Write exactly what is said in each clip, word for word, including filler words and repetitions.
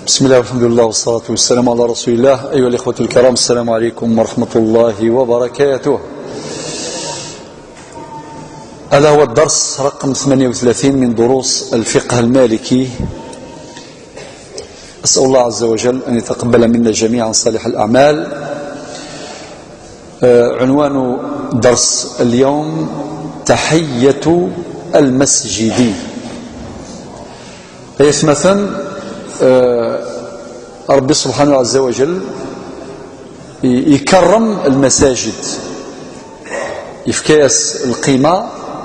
بسم الله والحمد لله والصلاة والسلام على رسول الله. أيها الإخوة الكرام، السلام عليكم ورحمة الله وبركاته. هذا هو الدرس رقم ثمانية وثلاثين من دروس الفقه المالكي. أسأل الله عز وجل أن يتقبل منا جميعا صالح الأعمال. آه، عنوان درس اليوم: تحية المسجد. Ay atmaten, euh, Ṛebbi subḥanahu ɛazza wa jall i-, ikerrem lmasajid, yefka-yas lqima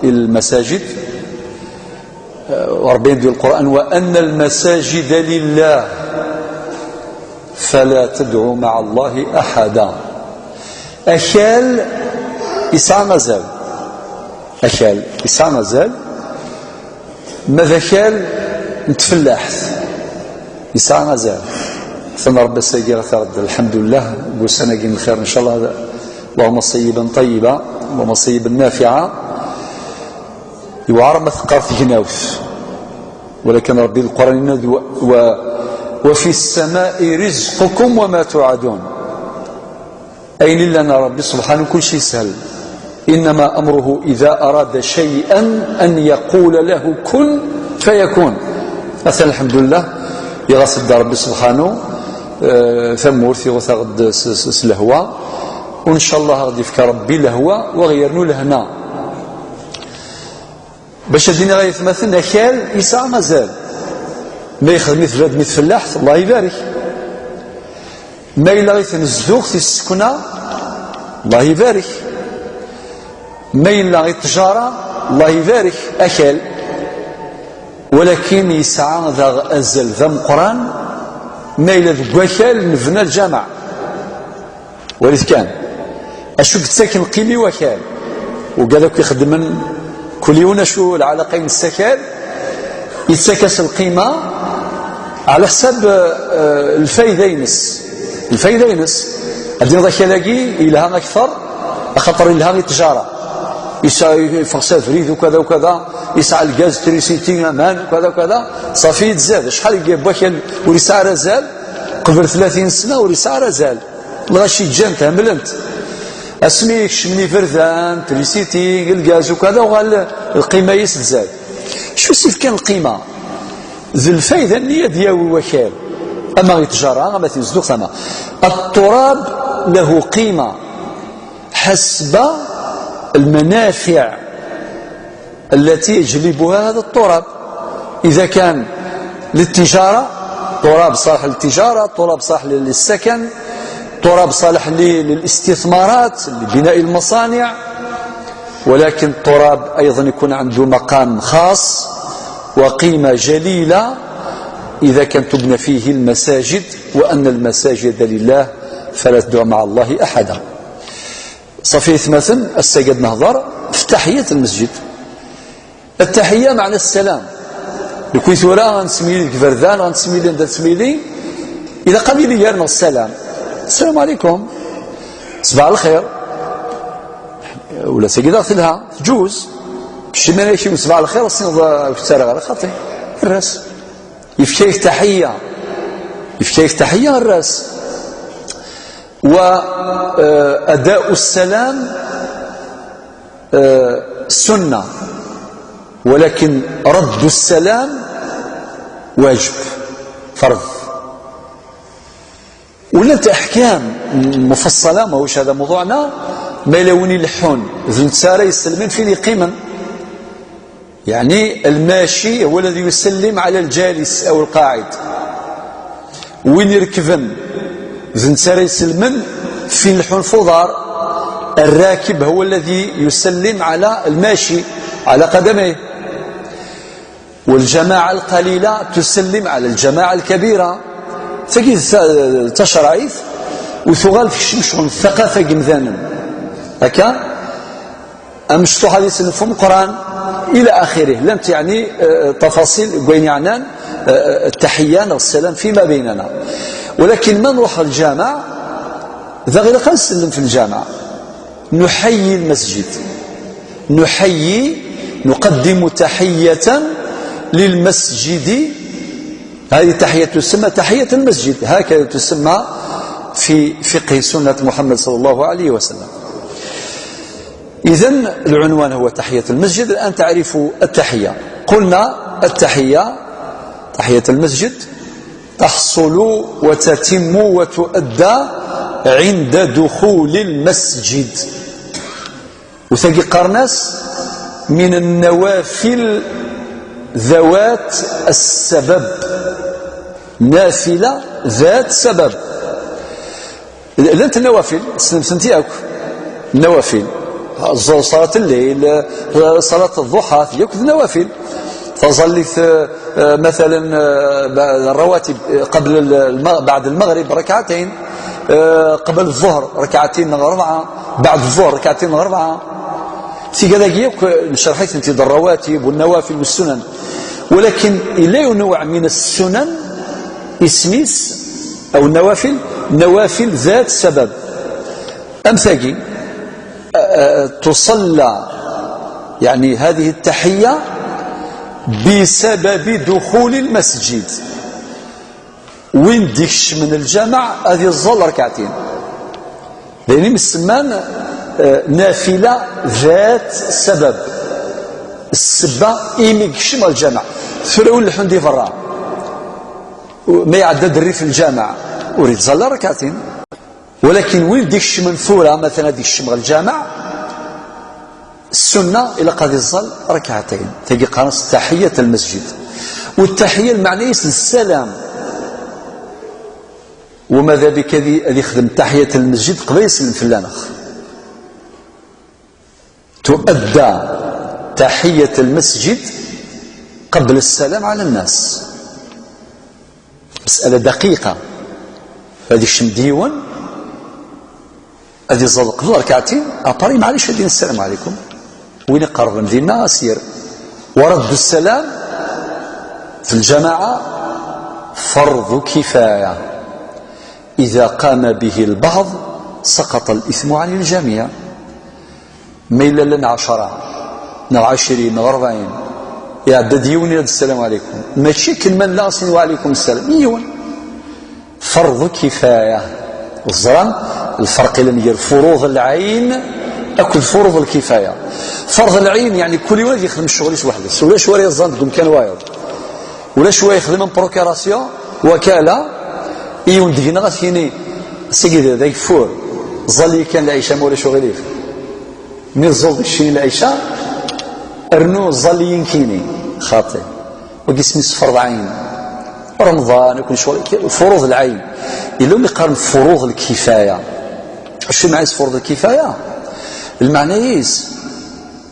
i lmasajid. Euh, Ṛebbi yenna-d di Lqur'an: وأن المساجد لله فلا تدعوا مع الله أحدا. Akal yesɛa azal. Akal yesɛa azal. Ma d akal n tfellaḥt, yesɛa azal. Atan Ṛebbi ass-agi ɣer-, lḥemdullah, deg ussan-agi n lxir, ncallah. اللهم صيبا طيبا، اللهم صيبا نافعا. Yewɛer ma teqqar tegnawt. Walakin Ṛebbi di Lqur'an yenna-d: "و-, و-, وفي السماء رزقكم وما توعدون." Ayen illan a Ṛebbi subḥanahu, kulci yeshel. إنما أمره إذا أراد شيئا أن يقول له كن فيكون. Atan, lḥemdullah, iɣas-d Ṛebbi subḥanahu, eh, tamurt, iɣut-aɣ-d s, s, s lehwa. U ncallah a ɣ-d-yefk Ṛebbi lehwa, u a ɣ-yernu lehna. Bac ad d-iniɣ ay atmaten, akal yesɛa azal. Ma yexdem-it bnadem i tfellaḥt, Allah ibarek. Ma yella i tnezduɣt, i tsekna, Allah ibarek. Ma yella i ttjara, Allah ibarek, akal. Walakin yesɛa daɣ azal d ameqqran ma yella deg wakal nebna lǧameɛ. Walit kan. Acu yettaken lqima i wakal? Ugad akk ixeddmen, kul yiwen acu lɛalaqa-ines s akal, yettak-as lqima ɛla ḥsab, eh, lfayda-ines. Lfayda-ines. Ad d-tiniḍ akal-agi yelha akter, axaṭer yelha i ttjara. Yesɛa, yeffeɣ s abrid ukada ukada, yesɛa lgaz, trisiti, aman, ukada ukada. Ṣafi, yetzad. Acḥal n wakal ur yesɛi ara azal? Qbel tlatin sna ur yesɛi ara azal. Lɣaci ǧǧan-t, hemmlen-t. Asmi kecmen iberdan, trisiti, lgaz, ukada, uɣal lqima-is tzad. Acu s-ifkan lqima? D lfayda-nni ad yawi wakal. Ama i ttjara, ama tinezduɣt, ama. التراب له قيمة حسب المنافع التي يجلبها هذا التراب. إذا كان للتجارة، تراب صالح للتجارة، تراب صالح للسكن، تراب صالح ل-، للاستثمارات، لبناء المصانع، ولكن التراب أيضا يكون عنده مقام خاص وقيمة جليلة إذا كان تبنى فيه المساجد، وأن المساجد لله فلا تدعوا مع الله أحدا. Ṣafi, atmaten, ass-agi ad nehḍer f taḥiyat n lmesǧid. Attaḥiyya meɛna ssalam. Nekwi tura ad nesmili deg iberdan, ad nesmili anda nesmili, ilaq ad nili gar-neɣ ssalam. Ssalamu ɛlikum. Ṣbaḥ lxir. Ula d tagi daɣ telha, tǧuz. Kečč imir-ik ṣbaḥ lxir, ad s-tiniḍ, eh, ur k-ttaraɣ ara xaṭi. Err-as. Yefka-yak taḥiyya. Yefka-yak taḥiyya, err-as. Wa, eh, ada'u ssalam, eh, sunna, walakin raddu ssalam wajib, fard. Ula d aḥkam mufassala, ma هوش هذا موضوعنا, ma yella win ileḥḥun d netta ara yesselmen, f win yeqqimen. يعني الماشي هو الذي يسلم على الجالس أو القاعد. Win irekben d netta ara iselmen f win ileḥḥun f uḍar. الراكب هو الذي يسلم على الماشي على قدميه. والجماعة القليلة تسلم على الجماعة الكبيرة. Tagi d ta-, tacerɛit, u tuɣal tekcem ccɣel n ثقافة n yimdanen. Akka? Amecṭuḥ ad isellef umeqqran, إلى آخره. Llant, يعني, eh, tafaṣil deg wayen yeɛnan, eh, eh, التحية neɣ السلام فيما بيننا. Walakin ma nruḥ ɣer lǧameɛ, daɣ ilaq ad nsellem f lǧameɛ. نحيي المسجد. نحيي، نقدم تحية للمسجد هذه التحية تسمى تحية المسجد، هكذا تسمى في فقه سنة محمد صلى الله عليه وسلم. إذن العنوان هو تحية المسجد. الآن تعرف التحية. قلنا التحية، تحية المسجد، تحصل وتتم وتؤدى عند دخول المسجد. وثقي قرناس من النوافل ذوات السبب، نافلة ذات سبب. لانت النوافل سنمسنتي اكو النوافل، صلاة الليل، صلاة الضحى، ياك النوافل. فصليت، آه، مثلا، آه، الرواتب قبل الم-، بعد المغرب ركعتين، آه، قبل الظهر ركعتين أربعة، بعد الظهر ركعتين أربعة. في كذا ياك نشرحيت انت الرواتب والنوافل والسنن، ولكن إلا نوع من السنن اسميس أو النوافل، نوافل ذات سبب. أمثاقي، آه، آه، تصلى يعني هذه التحية بسبب دخول المسجد. وين ديكش من الجامع هذه الظل ركعتين، لأن من السمان، آه، نافلة ذات سبب. السبة إيمي يكشم الجامع، ثرو الحندي فرا، ما يعدد الريف الجامع، وريد ظل ركعتين. ولكن وين ديكش من ثورة مثلا ديكش من الجامع، السنة إلا قد يصل ركعتين، تجي قرص تحية المسجد. والتحية المعنية السلام. وماذا بك ذي، ذي يخدم تحية المسجد قبل يسلم في اللانخ؟ تؤدى تحية المسجد قبل السلام على الناس. مسألة دقيقة. هذه الشمديون، هذه الزلق ذو ركعتين، أباري معليش هذه السلام عليكم. وين قرب دينا سير. ورد السلام في الجماعة فرض كفاية، إذا قام به البعض سقط الإثم عن الجميع. ما إلا لنا عشرة، نغ عشرين، نغ أربعين، يعدد يوني هذا السلام عليكم. ماشي كلمة لا أصلي وعليكم السلام. يون. فرض كفاية. الزران الفرق اللي ندير فروض العين أكل فروض الكفاية. فرض العين يعني كل واحد يخدم الشغل وحده. ولا شوية الزران تقوم كان وايض. ولا شوية يخدم بروكيراسيون، وكالة. إيون دقينا غاسيني سيدي ذا يفور. زالي كان العيشة موري شغل يخدم. مي الزول ديك الشيء العشاء، رنو الظليين كيني خاطي. وقسمي فرض عين، رمضان يكون شغل كي-، فروض العين. إلا اللي قال فروض الكفاية. شو معنى فروض الكفاية؟ المعنى يس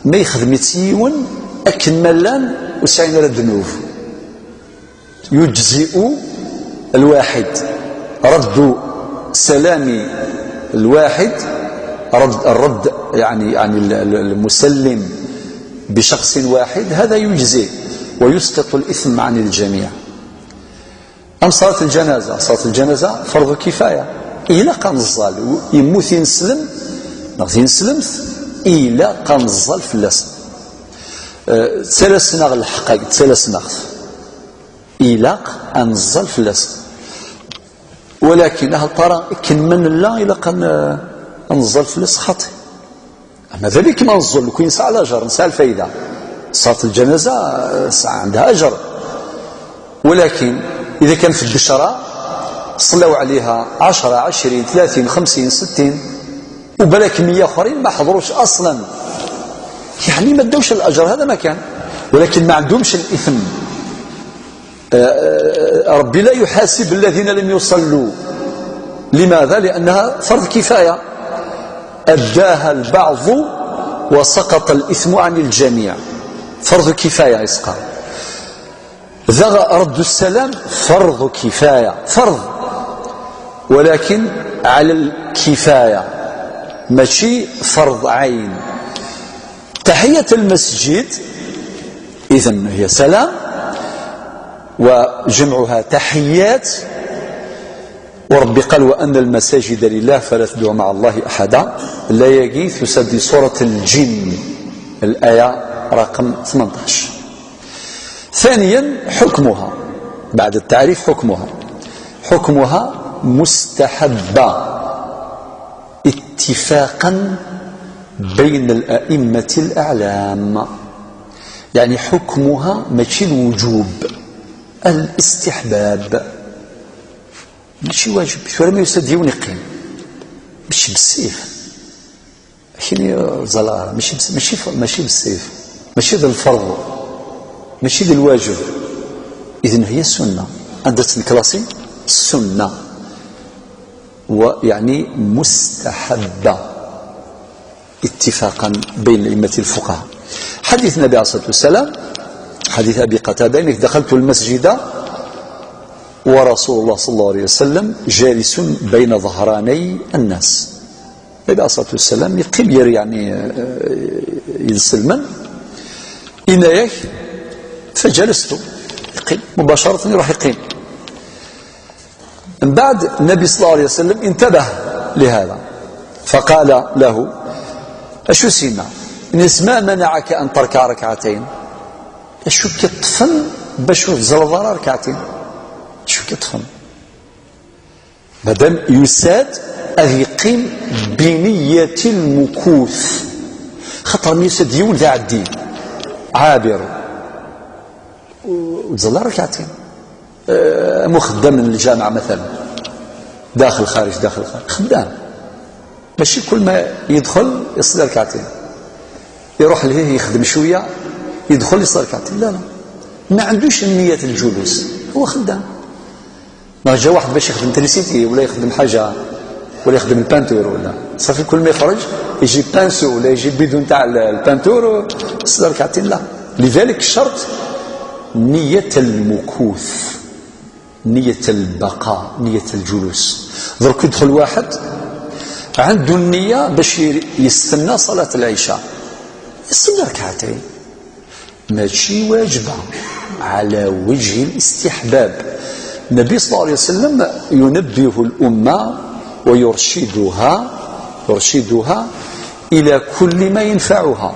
ما يخدم يتسيون أكن ملان وسعين الذنوب. يجزئ الواحد رد سلام الواحد، رد الرد يعني، يعني ال-، ال-، المسلم بشخص واحد، هذا يجزئ ويسقط الإثم عن الجميع. أم صلاة الجنازة، صلاة الجنازة فرض كفاية. إلا قام الظال يموت ينسلم، نغ ينسلمت، إلا قام الظال في اللسن. أه، تسلسنا الحقائق، تسلسنا. Ilaq ad neẓẓal fell-asen. Walakin, hal tara akken ma nella, ilaq ad n-, ad neẓẓal fell-as xaṭi. Ama d amek ma neẓẓal, lukan yesɛa lajer, nesɛa lfayda. Ṣalat lǧanaza, eh, tesɛa, ɛendha ajer. Walakin, ida kan fi ddecra, ṣellaw ɛliha ɛecra, ɛecrin, tlatin, xemsin, settin, u balak meyya uxrin ma ḥeḍruc aṣlan. Yeɛni ma ddawc lajer, hada ma kan. Walakin ma ɛendhumc lithm. آه، ربي لا يحاسب الذين لم يصلوا. لماذا؟ لأنها فرض كفاية، أداها البعض وسقط الإثم عن الجميع. فرض كفاية يسقى. ذا رد السلام فرض كفاية، فرض، ولكن على الكفاية، ماشي فرض عين. تحية المسجد إذن هي سلام، وجمعها تحيات. وربي قال: "وأن المساجد لله فلا تدعوا مع الله أحدا". لا يجي تسدي سورة الجن، الآية رقم ثمنطاش. ثانيا، حكمها. بعد التعريف حكمها. حكمها مستحبة اتفاقا بين الأئمة الأعلام. يعني حكمها ماشي الوجوب، الاستحباب. ماشي واجب. Tura ma yusa-d yiwen yeqqim، ماشي بالسيف. Kini ẓala, ماشي بس، ماشي ف-، ماشي بالسيف، ماشي ذا الفرض، ماشي ذا الواجب. إذن هي سنة. عندها تنكلاسي سنة، ويعني مستحبة اتفاقا بين الأئمة الفقهاء. حديث النبي عليه الصلاة والسلام، حديث أبي قتادة: إنك دخلت المسجد ورسول الله صلى الله عليه وسلم جالس بين ظهراني الناس. النبي عليه الصلاة والسلام يقيم ير-، يعني، آه، يسلمن إنايك، فجلست، يقيم مباشرة، يروح يقيم. من بعد النبي صلى الله عليه وسلم انتبه لهذا، فقال له: أشو سينا؟ ما منعك أن تركع ركعتين؟ أشو كطفن باش تزلض ركعتين؟ أشو كطفن؟ مادام يساد أذ يقيم بنية المكوث، خاطر يساد يولد عدي عابر وتزلى ركعتين. آه، مو خدام من الجامعة مثلا، داخل خارج، داخل خارج، خدام. ماشي كل ما يدخل يصلي ركعتين، يروح لهيه يخدم شوية، يدخل يصلي ركعتين. لا، لا، ما عندوش النية الجلوس، هو خدام. ما جا واحد باش يخدم تريسيتي ولا يخدم حاجة ولا يخدم البانتور ولا، صافي كل ما يخرج يجي بانسو ولا يجي بيدون تاع ال-، البانتور و-، يصلي ركعتين. لا، لذلك الشرط نية المكوث، نية البقاء، نية الجلوس. درك يدخل واحد عنده النية باش ي-، يستنى صلاة العشاء، يصلي ركعتين، ماشي واجبة، على وجه الاستحباب. النبي صلى الله عليه وسلم ينبه الأمة ويرشدها، يرشدها إلى كل ما ينفعها.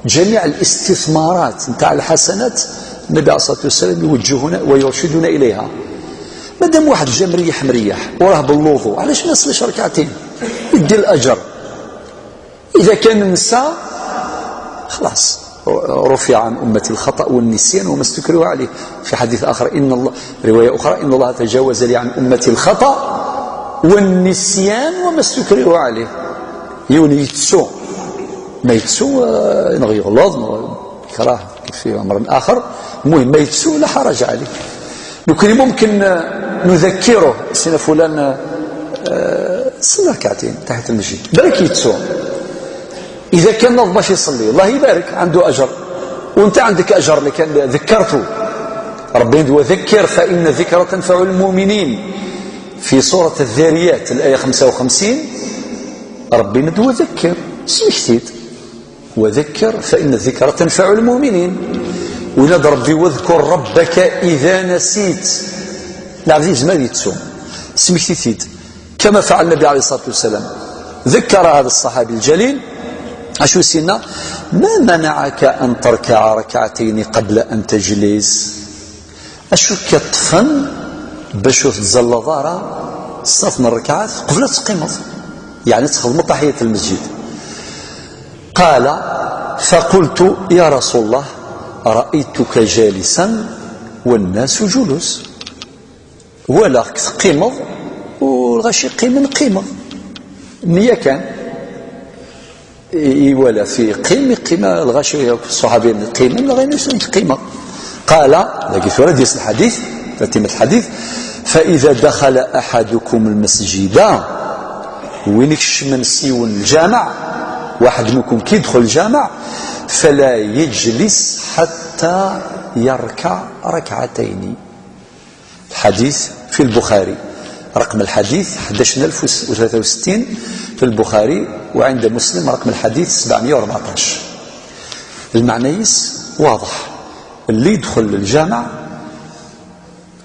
جميع الاستثمارات نتاع الحسنات النبي عليه الصلاة والسلام يوجهنا ويرشدنا إليها. مادام واحد جا مريح مريح وراه بالوضوء، علاش ما يصليش ركعتين؟ يدي الأجر. إذا كان نسى، خلاص، رفع عن أمة الخطأ والنسيان وما استكرهوا عليه. في حديث آخر، إن الله، رواية أخرى، إن الله تجاوز لي عن أمة الخطأ والنسيان وما استكرهوا عليه. يوني يتسو، ما يتسو، آه، ينغي يغلظ، يكره في أمر آخر. المهم، ما يتسو لا حرج عليه. لو كان ممكن، آه، نذكره، سينا فلان، آه، صلى ركعتين تحت المسجد، بالك يتسو. إذا كان ناض باش يصلي، الله يبارك، عنده أجر، وأنت عندك أجر اللي كان ذكرته. ربي يقول: "وذكر فإن الذكرى تنفع المؤمنين". في سورة الذاريات الآية خمسة وخمسين، ربي يقول: "وذكر"، سمحتيت. "وذكر فإن الذكرى تنفع المؤمنين". ولاد ربي: "واذكر ربك إذا نسيت". العبد يزمر يتسو، سمحتيت. كما فعل النبي عليه الصلاة والسلام، ذكر هذا الصحابي الجليل، أشو سينا: "ما منعك أن تركع ركعتين قبل أن تجلس؟" أشو كطفن باش تزلى ضارة صف من الركعات قبل تقيمض، يعني تخدم تحية المسجد؟ قال: "فقلت: يا رسول الله، رأيتك جالسا والناس جلوس". Walaɣ-k teqqimeḍ, u lɣaci qqimen, qqimeḍ. Nniya kan. I-, iwala fi qim, iqqim, lɣaci akk ṣṣuḥabi qqimen, lɣaci qqimeɣ. قال، dagi tura d-yes lḥadit, tatimit lḥadit: "فإذا دخل أحدكم المسجد", win ikecmen s yiwen lǧameɛ, واحد منكم كي يدخل الجامع، "فلا يجلس حتى يركع ركعتين". الحديث في البخاري، رقم الحديث حداش ألف وثلاثة وستين في البخاري، وعند مسلم رقم الحديث سبعمية وأربعطاش. المعنى يس واضح، اللي يدخل الجامع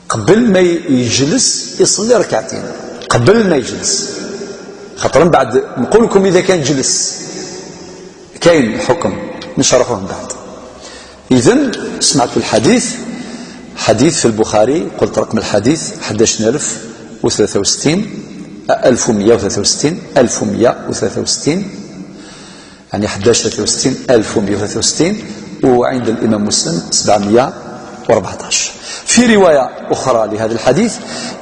قبل ما يجلس يصلي ركعتين، قبل ما يجلس، خاطر من بعد نقول لكم إذا كان جلس كاين الحكم، نشرحوه من بعد. إذن سمعتوا الحديث، حديث في البخاري، قلت رقم الحديث حداش ألف وثلاثة وستين، ألف ومية وثلاثة وستين، ألف ومية وثلاثة وستين، يعني حداش ثلاثة وستين، ألف ومية وثلاثة وستين، وعند الإمام مسلم سبعمية وأربعطاش. في رواية أخرى لهذا الحديث: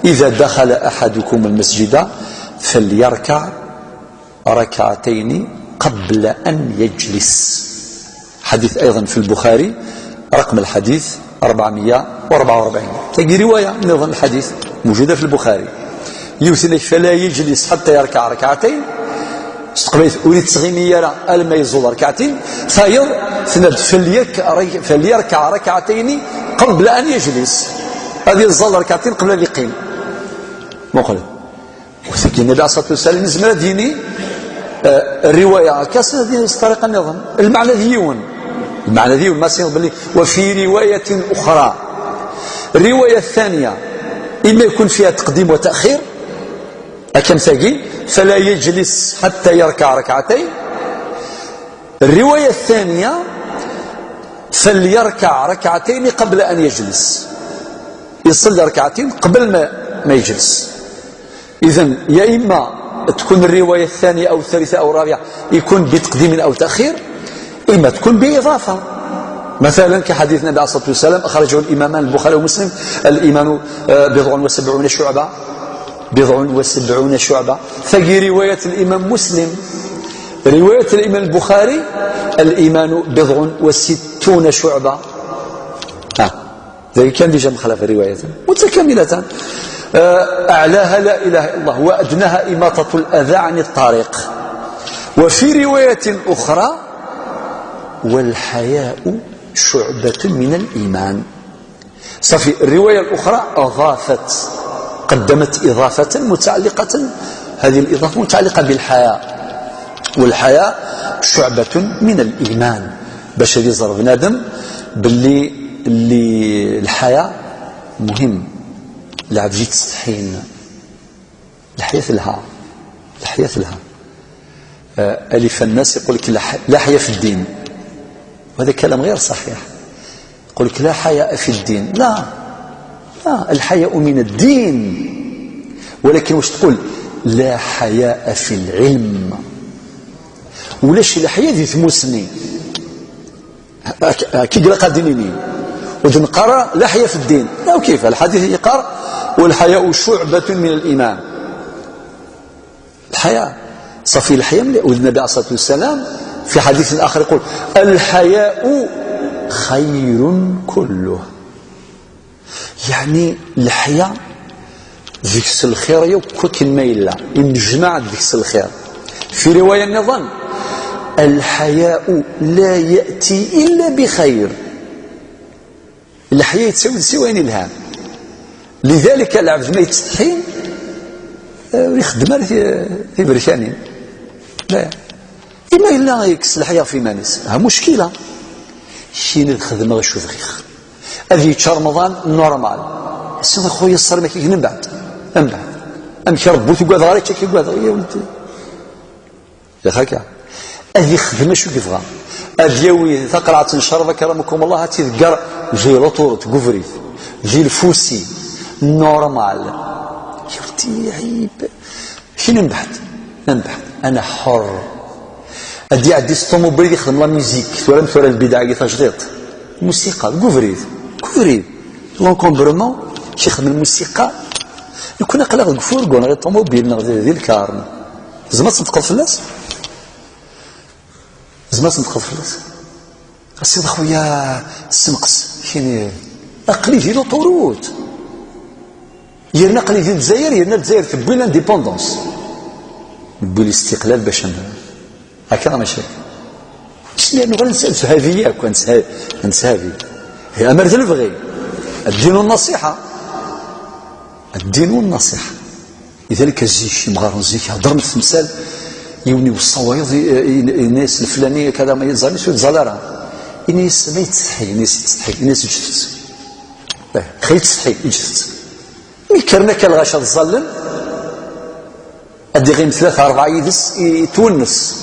"إذا دخل أحدكم المسجد فليركع ركعتين قبل أن يجلس". حديث أيضا في البخاري، رقم الحديث أربعمية وأربعة وأربعين. تجي رواية من أيضا الحديث موجودة في البخاري، يوثنك: "فلا يجلس حتى يركع ركعتين". استقبلت أولي التغيمية ألما يزول ركعتين، فيض ثنب: "فليك-، فليركع ركعتين قبل أن يجلس". هذه الزال ركعتين قبل أن يقيم. مقلب. وثقي النبي عليه الصلاة والسلام يزمر ديني، آه، الرواية كاس ديني الطريقة النظام. المعنى ذيون، المعنى ذيون ما سيغ بلي. وفي رواية أخرى، الرواية الثانية إما يكون فيها تقديم وتأخير، أكم ثقيل: "فلا يجلس حتى يركع ركعتين". الرواية الثانية: "فليركع ركعتين قبل أن يجلس"، يصلي ركعتين قبل ما، ما يجلس. إذن يا إما تكون الرواية الثانية أو الثالثة أو الرابعة يكون بتقديم أو تأخير، إما تكون بإضافة. مثلا كحديث النبي عليه الصلاة والسلام أخرجه الإمامان البخاري ومسلم: "الإيمان، آه، بضع وسبعون شعبة". بضع وسبعون شعبة. فهي رواية الإمام مسلم، رواية الإمام البخاري: "الإيمان بضع وستون شعبة". ها، ذلك كان ديجا مخالفة رواية متكاملة. آه، "أعلاها لا إله إلا الله، وأدناها إماطة الأذى عن الطريق". وفي رواية أخرى: "والحياء شعبة من الإيمان". صافي، الرواية الأخرى أضافت، قدمت إضافة متعلقة، هذه الإضافة متعلقة بالحياء، والحياء شعبة من الإيمان، باش هذه يزرب بنادم باللي، اللي الحياء مهم. العبد يتستحين، الحياة لها، الحياة لها. آه، ألف الناس يقول لك: "لا ح-، لا حياء في الدين". وهذا كلام غير صحيح. يقول لك: "لا حياء في الدين". لا، لا، الحياء من الدين، ولكن واش تقول؟ "لا حياء في العلم". ولاش الحياء ذي ثموسني؟ هاك-، هاكي قال قادميني. ودنقرا لا حياء في الدين. لا، وكيف؟ الحديث يقرا: "والحياء شعبة من الإيمان". الحياء. صافي، الحياء ملي-، والنبي عليه الصلاة والسلام في حديث آخر يقول: "الحياء خير كله". يعني الحياء ذيك الخير يو كل ما إلا، يمجمع ذيك الخير. في رواية نظن: "الحياء لا يأتي إلا بخير". الحياء يتساوي سوى يعني الهام. لذلك العبد ما يتستحي، آه، يخدم على في، في بركانين. لا. إما إلا يكس الحياء في مانس. ها مشكلة. شين الخدمة شو دقيق. أذي يتشار رمضان نورمال. سيدي خويا الصار ما كيك من بعد. من بعد. أم كي ربو تقعد غير تشكي قعد غير يا ولدي. يا خاكا. أذي يخدم شو كيف غا. أذي يوي ثقرعة شربة كرمكم الله، هاتي ذقر ذي لطورة، قفريت. ذي الفوسي. نورمال. يا ولدي عيب. شنو نبحث؟ نبحث. أنا حر. أدي عدي الطوموبيل يخدم لا ميوزيك. ثورة، ثورة البدع، قي تجديد. موسيقى، قفريت. قفريت. لونكومبرمون، كيخدم الموسيقى. يكون أقلق القفور، قول غير الطوموبيل، نغ ذي، ذي الكار. زعما تنتقد فلاس؟ زعما تنتقد فلاس؟ أسيد خويا، سنقص. كيني، أقلي في لوطوروت. يرنا أقلي في الجزائر، يرنا الجزائر تبوي لانديبوندونس. تبوي الاستقلال باش ن-، هكذا ماشي. شنو نبغي نسأل سهافي ياك، نسها-، نسهافي. هي أمر تلفغي. الدين والنصيحة. الدين والنصيحة. لذلك الزيك، يمغارون الزيك، هضرنا في تمثال، يوني والصوايض، ي-، ي-، الناس الفلانية كذا ما يتزالش، يتزال راه. الناس ما يتستحي، الناس يتستحي، الناس يجفت. إيه، خي يتستحي، يجفت. مي كرنا كالغاشا الظلم، أدي غيم ثلاثة أربعة يدس، ي-، يتونس.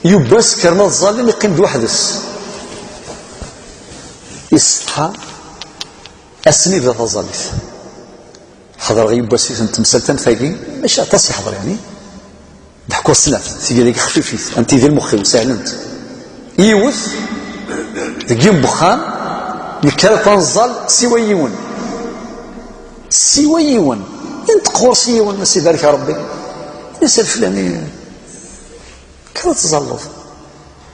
يبس كرنا الظلم يقيم بوحدس. يستحى Ass-nni yebda taẓallit. Ḥeḍreɣ yiwwas i temsalt am tagi, mačči aṭas i ḥeḍren, yeɛni. Ḍeḥkuɣ snat, tigi dagi xfifit, anti di lmux-iw, sehlent. Yiwet, deg yiwen n wexxam, nekker akk ad nẓal siwa yiwen. Siwa yiwen. Yenṭeq ɣur-s yiwen, a s-ibarek Rebbi. Yenna-as: "A leflani, kker ad tẓalleḍ."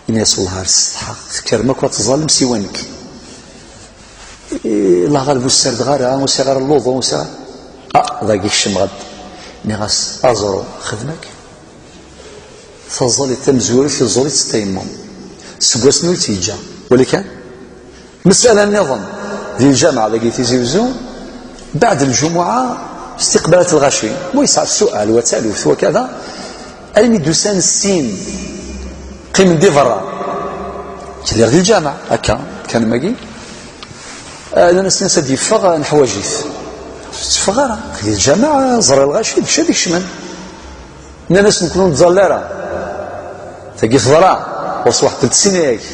Yenna-as: "Wellah ar ssetḥaɣ, tekkrem akk ad tẓallem siwa nekk." "Eh, Allah ɣaleb, ur ssardeɣ ara, ur sɛiɣ ara luḍu, ur sɛiɣ." "Ah, dagi kecmeɣ-d." Nniɣ-as: "Aẓru, xedm-ak." Taẓallit tamezwarut, iẓẓul-itt s tayammum. Seg wass-nni ur tt-yeǧǧa. Wali kan, masala nniḍen, di lǧameɛ dagi Tizi Wezzu, beɛd lǧumuɛa, istiqbalat lɣaci. Wa yesɛa ssual, wa d taluft, wa kada. Almi d-usan sin, qqimen di berra. Lliɣ di lǧameɛ, akka, kan magi. Ah, nnan-as: "Nnas ad d-yeffeɣ, neḥwaǧ-it." "Ur tetteffeɣ ara. Di lǧameɛ, ẓriɣ lɣaci, d kečč ad ikecmen." Nnan-as: "Nekkni ur nettẓalla ara." Tagi teḍra, ɣur-s waḥed telt snin ayagi.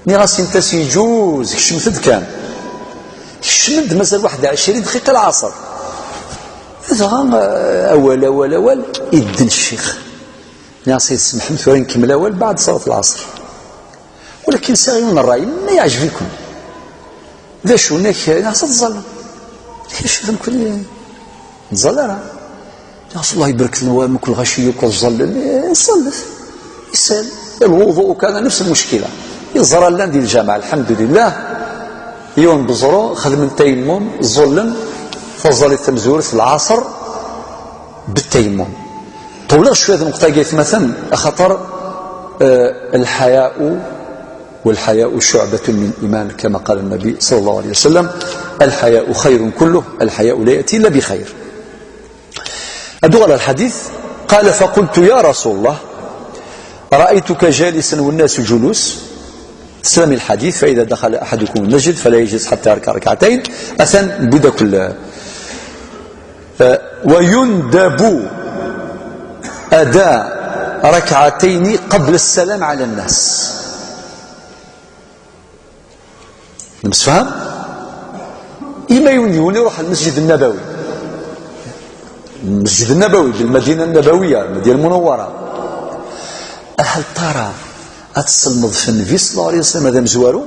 Nniɣ-as: "Init-as yeǧuz, kecmet-d kan." Kecmen-d mazal waḥed ɛecrin dqiqa lɛaṣer. Dɣa, eh, awal, awal, awal, idden ccix. Nniɣ-as: "Ay tsemḥem, tura nkemmel awal baɛd ṣalat lɛaṣer. Walakin sɛiɣ yiwen n ṛṛay, ma yeɛjeb-iken." "D acu, nniɣ-as ad tẓallem?" "Ay ccix, nekkni ur nẓall ara." "Nniɣ-as: Allah ibarek-iten, wa mkul lɣaci yakk ad ẓallen." "Eh, ẓallet." Isal, lwuḍu ukada, nefs lmuckila. Iẓra llan di lǧameɛ, lḥemdulillah. Yiwen beẓru, xedmen tayammum, ẓullen, taẓallit tamezwarut, lɛaṣer, bitayammum. Ṭewleɣ cwiya di nneqṭa-agi, atmaten, axaṭer, eh, الحياء، والحياء شعبة من الإيمان، كما قال النبي صلى الله عليه وسلم: "الحياء خير كله، الحياء لا يأتي إلا بخير." Ad uɣal ɣer lḥadit. قال: "فقلت يا رسول الله، رأيتك جالسا والناس جلوس." Teslam i lḥadit: "فإذا دخل أحدكم المسجد فلا يجلس حتى يركع ركعتين." Atan, wid akk. "ويندب أداء ركعتين قبل السلام على الناس." Nemsefham? Ima yiwen yiwen iruḥ al Masjid Nabawi. Masjid Nabawi, di Lmadina Nabawiya, Lmadina Munawwara. Hal tara ad tselmeḍ f Nnbi صلى الله عليه وسلم, ad amezwaru?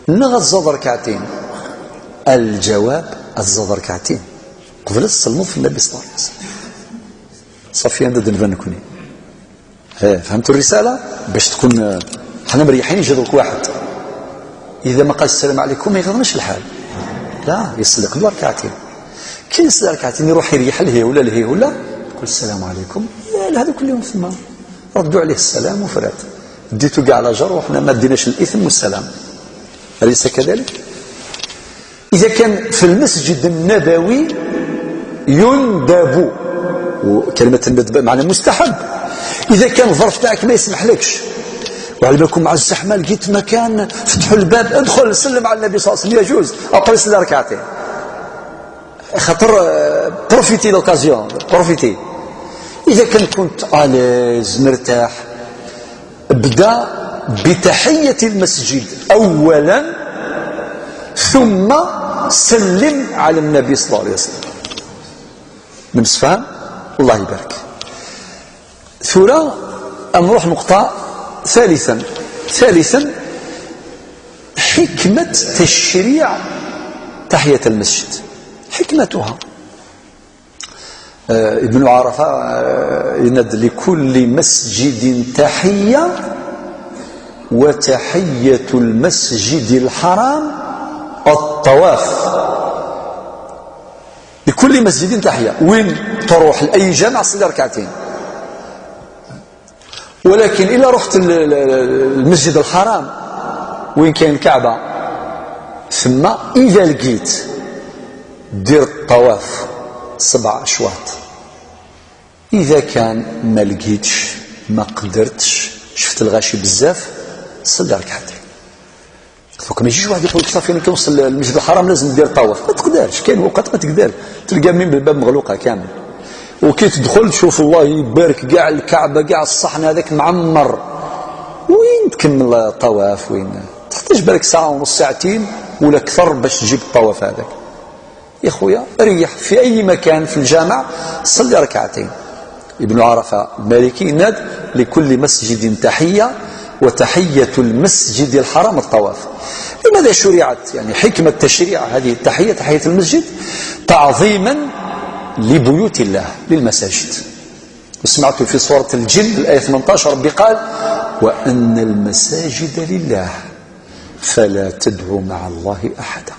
Neɣ ad tẓaḍ rekɛatin? Lǧawab, ad tẓaḍ rekɛatin. Qbel ad tselmeḍ f Nnbi صلى الله عليه وسلم. Ṣafi, anda d-nban nekni? Eh, فهمتوا الرسالة؟ Bac tkun, eh, ḥna mriḥin, iǧi ḍurk waḥed. Ida ma qal: "Sslam ɛlikum", iɣiḍ mačči lḥal. La, iṣelli qbel rekɛatin. Kin iṣelli rekɛatin, iruḥ iryeḥ lhihula, lhihula, يقول: "السلام عليكم". La, la, هذا كل يوم ثم. ردوا عليه السلام وفرات. Dditu kɛa la jar, وحنا ما ديناش الإثم والسلام. أليس كذلك؟ إذا كان في المسجد النبوي يندب، وكلمة الندب معنى مستحب، إذا كان الظرف تاعك ما يسمحلكش، وعلمكم مع الزحمة لقيت مكان، فتحوا الباب، ادخل سلم على النبي صلى الله عليه وسلم، يجوز، أو قبل صلي ركعتين. خاطر، آه، بروفيتي لوكازيون، بروفيتي. إذا كان كنت أليز، مرتاح، ابدأ بتحية المسجد أولا، ثم سلم على النبي صلى الله عليه وسلم. Nemsefham? الله يبارك. Tura, ad nruḥ نقطة ثالثا. ثالثا، حكمة تشريع تحية المسجد. حكمتها. Eh, Ibn Ɛarafa, eh, yenna-d: "لكل مسجد تحية، وتحية المسجد الحرام الطواف". لكل مسجد تحية. وين تروح لأي جامع، صلي ركعتين. ولكن إلا رحت ل-، ل-، ل-، للمسجد الحرام وين كاين الكعبة، ثم إذا لقيت، دير الطواف سبع أشواط. إذا كان ما لقيتش، ما قدرتش، شفت الغاشي بزاف، صلي ركعتين. Donc ما يجيش واحد يقول لك: "صافي، أنا كي نوصل للمسجد الحرام لازم ندير طواف". ما تقدرش، كاين وقت ما تقدر، تلقى من الباب مغلوقة كامل، وكي تدخل تشوف الله يبارك، كاع الكعبة، كاع الصحن هذاك معمر، وين تكمل طواف؟ وين تحتاج بالك ساعة ونص، ساعتين، ولا أكثر باش تجيب الطواف هذاك. يا خويا، ريح في أي مكان في الجامع، صلي ركعتين. ابن عرفة المالكي ناد: لكل مسجد تحية، وتحية المسجد الحرام الطواف. لماذا شرعت؟ يعني حكمة تشريع هذه التحية، تحية المسجد، تعظيما لبيوت الله، للمساجد. وسمعت في سورة الجن الآية ثمنطاش، ربي قال: وأن المساجد لله فلا تدعوا مع الله أحدا.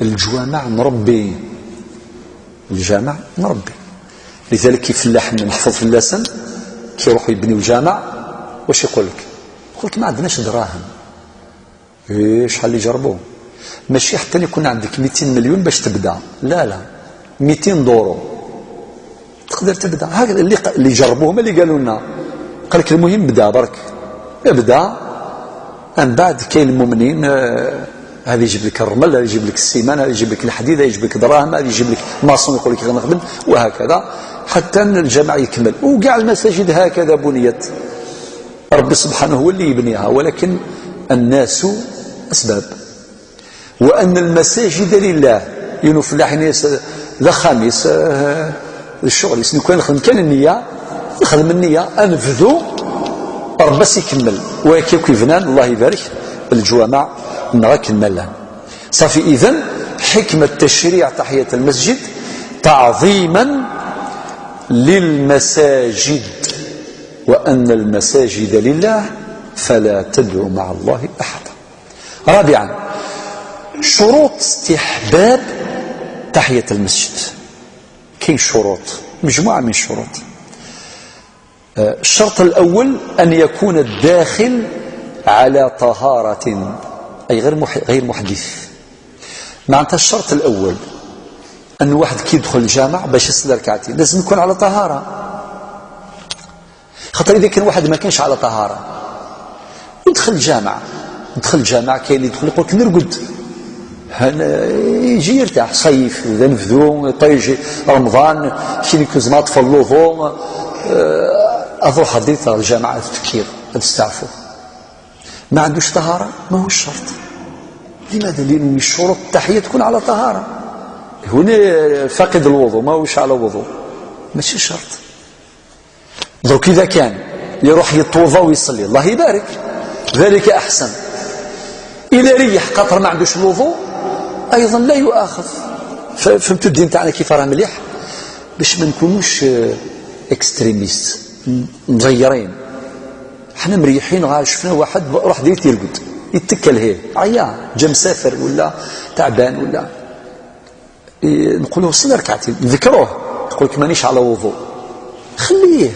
الجوامع نربي، الجامع نربي. لذلك كيف فلاح نحفظ فلاسن كي يروحوا يبنيو جامع، واش يقول لك؟ يقول لك: ما عندناش دراهم. إيه، شحال اللي جربوا؟ ماشي حتى يكون عندك ميتين مليون باش تبدا، لا لا، ميتين دورو تقدر تبدا. هكذا اللي ق- اللي جربوه هما اللي قالوا لنا. قال لك: المهم بدا برك، ابدا. من بعد كاين المؤمنين، آه، هذا يجيب لك الرمل، هذا يجيب لك السيمان، هذا يجيب لك الحديد، هذا يجيب لك الدراهم، هذا يجيب لك ماسون يقول لك: غنخدم، وهكذا حتى الجامع يكمل. وكاع المساجد هكذا بنيت. ربي سبحانه هو اللي يبنيها، ولكن الناس أسباب. وأن المساجد لله. ينو فلاحين يس-، ذا خميس، آه، الشغل يسني كان نخدم كان النية، نخدم النية، أنفذو، ربي يكمل. وياك يكون يبنان، الله يبارك، الجوامع نغاك الملان. صافي، إذن حكمة تشريع تحية المسجد تعظيما للمساجد، وأن المساجد لله فلا تدعوا مع الله أحدا. رابعا، شروط استحباب تحية المسجد. كاين شروط، مجموعة من الشروط. آه، الشرط الأول أن يكون الداخل على طهارة، أي غير مح-، غير محدث. معناتها الشرط الأول أن واحد كي يدخل الجامع باش يصلي ركعتين لازم يكون على طهارة. خاطر إذا كان واحد ما كانش على طهارة ودخل الجامع، دخل الجامع كاين اللي يدخل يقول لك: نرقد. هن-، يجي يرتاح، صيف، إذا نبدو طيج رمضان، شي لي كوزمات في الوضوء، آه، أروح هديت الجامعة تفكير، تستعفو. ما عندوش طهارة، ما هو الشرط. لماذا؟ لأن من الشروط التحية تكون على طهارة. هنا فاقد الوضوء، ما هوش على وضوء، ماشي شرط. دروك إذا كان يروح يتوضا ويصلي، الله يبارك، ذلك أحسن. إذا ريح خاطر ما عندوش الوضوء، أيضا لا يؤاخذ. ف-، فهمتوا الدين تاعنا كيف راه مليح؟ باش ما نكونوش، آه، اكستريميست، م-، مزيرين. حنا مريحين، غا شفنا واحد ب-، راح ديت يرقد، يتكل هيه، عيا، جا مسافر ولا تعبان ولا. إيه، نقول له: صلي ركعتين، نذكروه، يقول لك: مانيش على وضوء. خليه.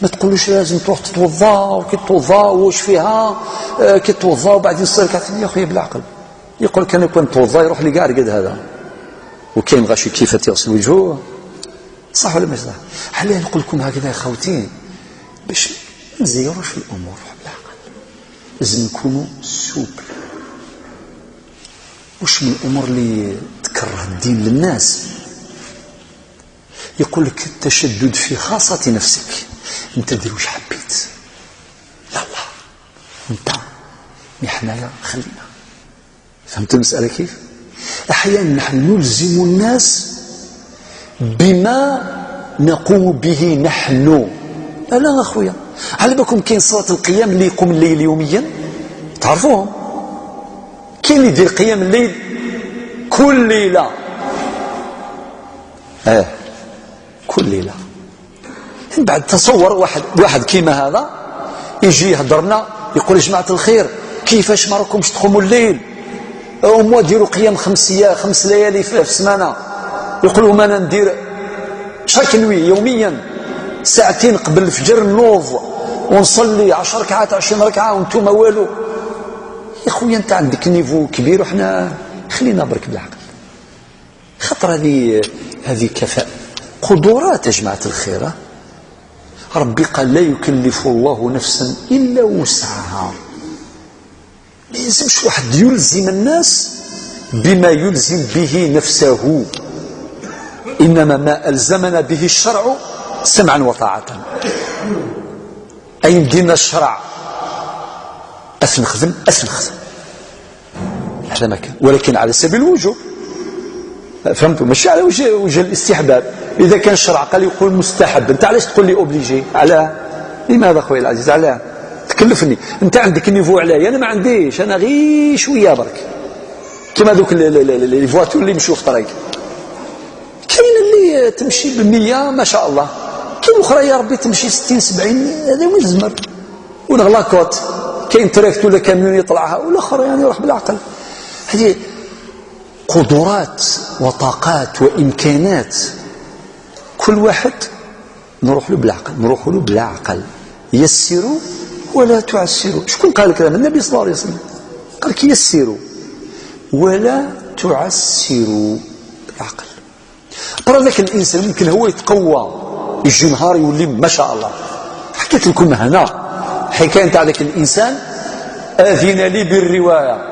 ما تقولوش لازم تروح تتوضا، وكي تتوضا واش فيها؟ آه، كي تتوضا وبعدين صلي ركعتين. يا خويا، بالعقل. يقول لك: انا كنت نتوضا، يروح لي كاع رقد هذا. وكاين غاشي كيف يغسل وجهه، صح ولا مش صح؟ علاه نقول لكم هكذا يا خوتي؟ باش ما نزيروش الامور، روح بالعقل. لازم نكونوا سوبل. واش من الامور اللي تكره الدين للناس؟ يقول لك: التشدد في خاصة نفسك، انت دير واش حبيت. لا، الله، انت، مي حنايا خلينا. فهمت المسألة كيف؟ أحيانا نحن نلزم الناس بما نقوم به نحن. لا، لا أخويا، على بالكم كاين صلاة القيام اللي يقوم الليل يوميا، تعرفوهم؟ كاين اللي يدير قيام الليل كل ليلة. آه، كل ليلة. من بعد تصور واحد، واحد كيما هذا يجي يهدرنا، يقول: يا جماعة الخير، كيفاش ما راكمش تقوموا الليل؟ هما ديروا قيام خمس أيام، خمس ليالي في، في السمانة. يقول لهم: أنا ندير شاك نوي يوميا ساعتين قبل الفجر نوض ونصلي عشر ركعات، عشرين ركعة، وانتم والو. يا خويا، انت عندك نيفو كبير، وحنا خلينا برك بالعقل. خاطر هذه، هذه كفاءة، قدرات يا جماعة الخير، ها؟ ربي قال: لا يكلف الله نفسا إلا وسعها. ما يلزمش واحد يلزم الناس بما يلزم به نفسه، إنما ما ألزمنا به الشرع سمعا وطاعة. أي مدينا الشرع، أثنخدم، أثنخدم. على ما كان، ولكن على سبيل الوجوب. فهمتوا؟ ماشي على وجه، وجه الاستحباب. إذا كان الشرع قال يقول مستحب، أنت علاش تقول لي obligé؟ علاه؟ لماذا خويا العزيز؟ علاه؟ تكلفني. أنت عندك niveau عليا، أنا ما عنديش، أنا غير شوية برك. كيما دوك ال-، ال-، ال-، ال-، les voitures اللي يمشوا في الطريق. كاين اللي تمشي ب مية ما شاء الله، كاين أخرى يا ربي تمشي ستين سبعين، هذا وين الزمر؟ ولا la côte، كاين تراكت ولا كاميون يطلعها، والآخر يعني يروح بالعقل. هذه قدرات وطاقات وإمكانات، كل واحد نروح له بالعقل، نروح له بالعقل. يسروا ولا تعسروا. شكون قال الكلام؟ النبي صلى الله عليه وسلم. قال لك: يسروا ولا تعسروا. بالعقل. برا ذاك الإنسان ممكن هو يتقوى، يجي نهار يولي ما شاء الله. حكيت لكم هنا حكاية تاع ذاك الإنسان، أذن لي بالرواية.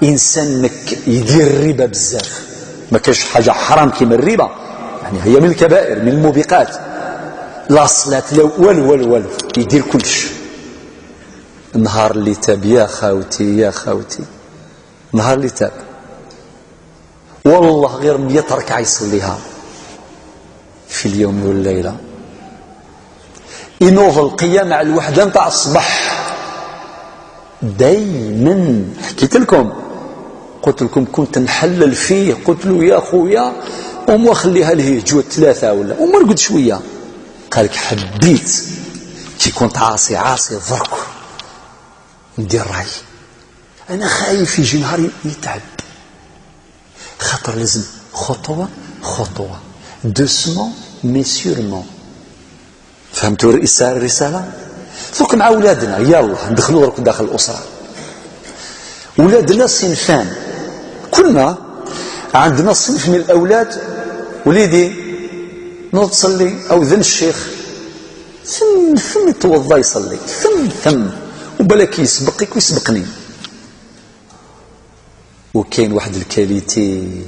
إنسان مك-، يدير الربا بزاف، ما كاش حاجة حرام كيما الربا، يعني هي من الكبائر، من الموبقات. لا صلاة، لا والو، والو، والو، يدير كلش. النهار اللي تاب، يا خاوتي، يا خاوتي، النهار اللي تاب، والله غير مية ركعة يصليها في اليوم والليلة. ينوض القيام على الوحدة نتاع الصباح. دايما حكيت لكم، قلت لكم كنت نحلل فيه، قلت له: يا خويا، أم خليها ليه جوة ثلاثة ولا أم، ارقد شوية. قال لك: حبيت كي كنت عاصي، عاصي، ضرك ندير راي. أنا خايف يجي نهار يتعب. خاطر لازم خطوة خطوة، doucement mais sûrement. فهمتوا الرسالة؟ الرسالة؟ دوك مع ولادنا، يلا ندخلوا درك داخل الأسرة. ولادنا صنفان، كلنا عندنا صنف من الأولاد. وليدي، نوض صلي، أو ذن الشيخ، ثم ثم يتوضا يصلي، ثم ثم، وبالك يسبقك ويسبقني. وكاين واحد الكاليتي،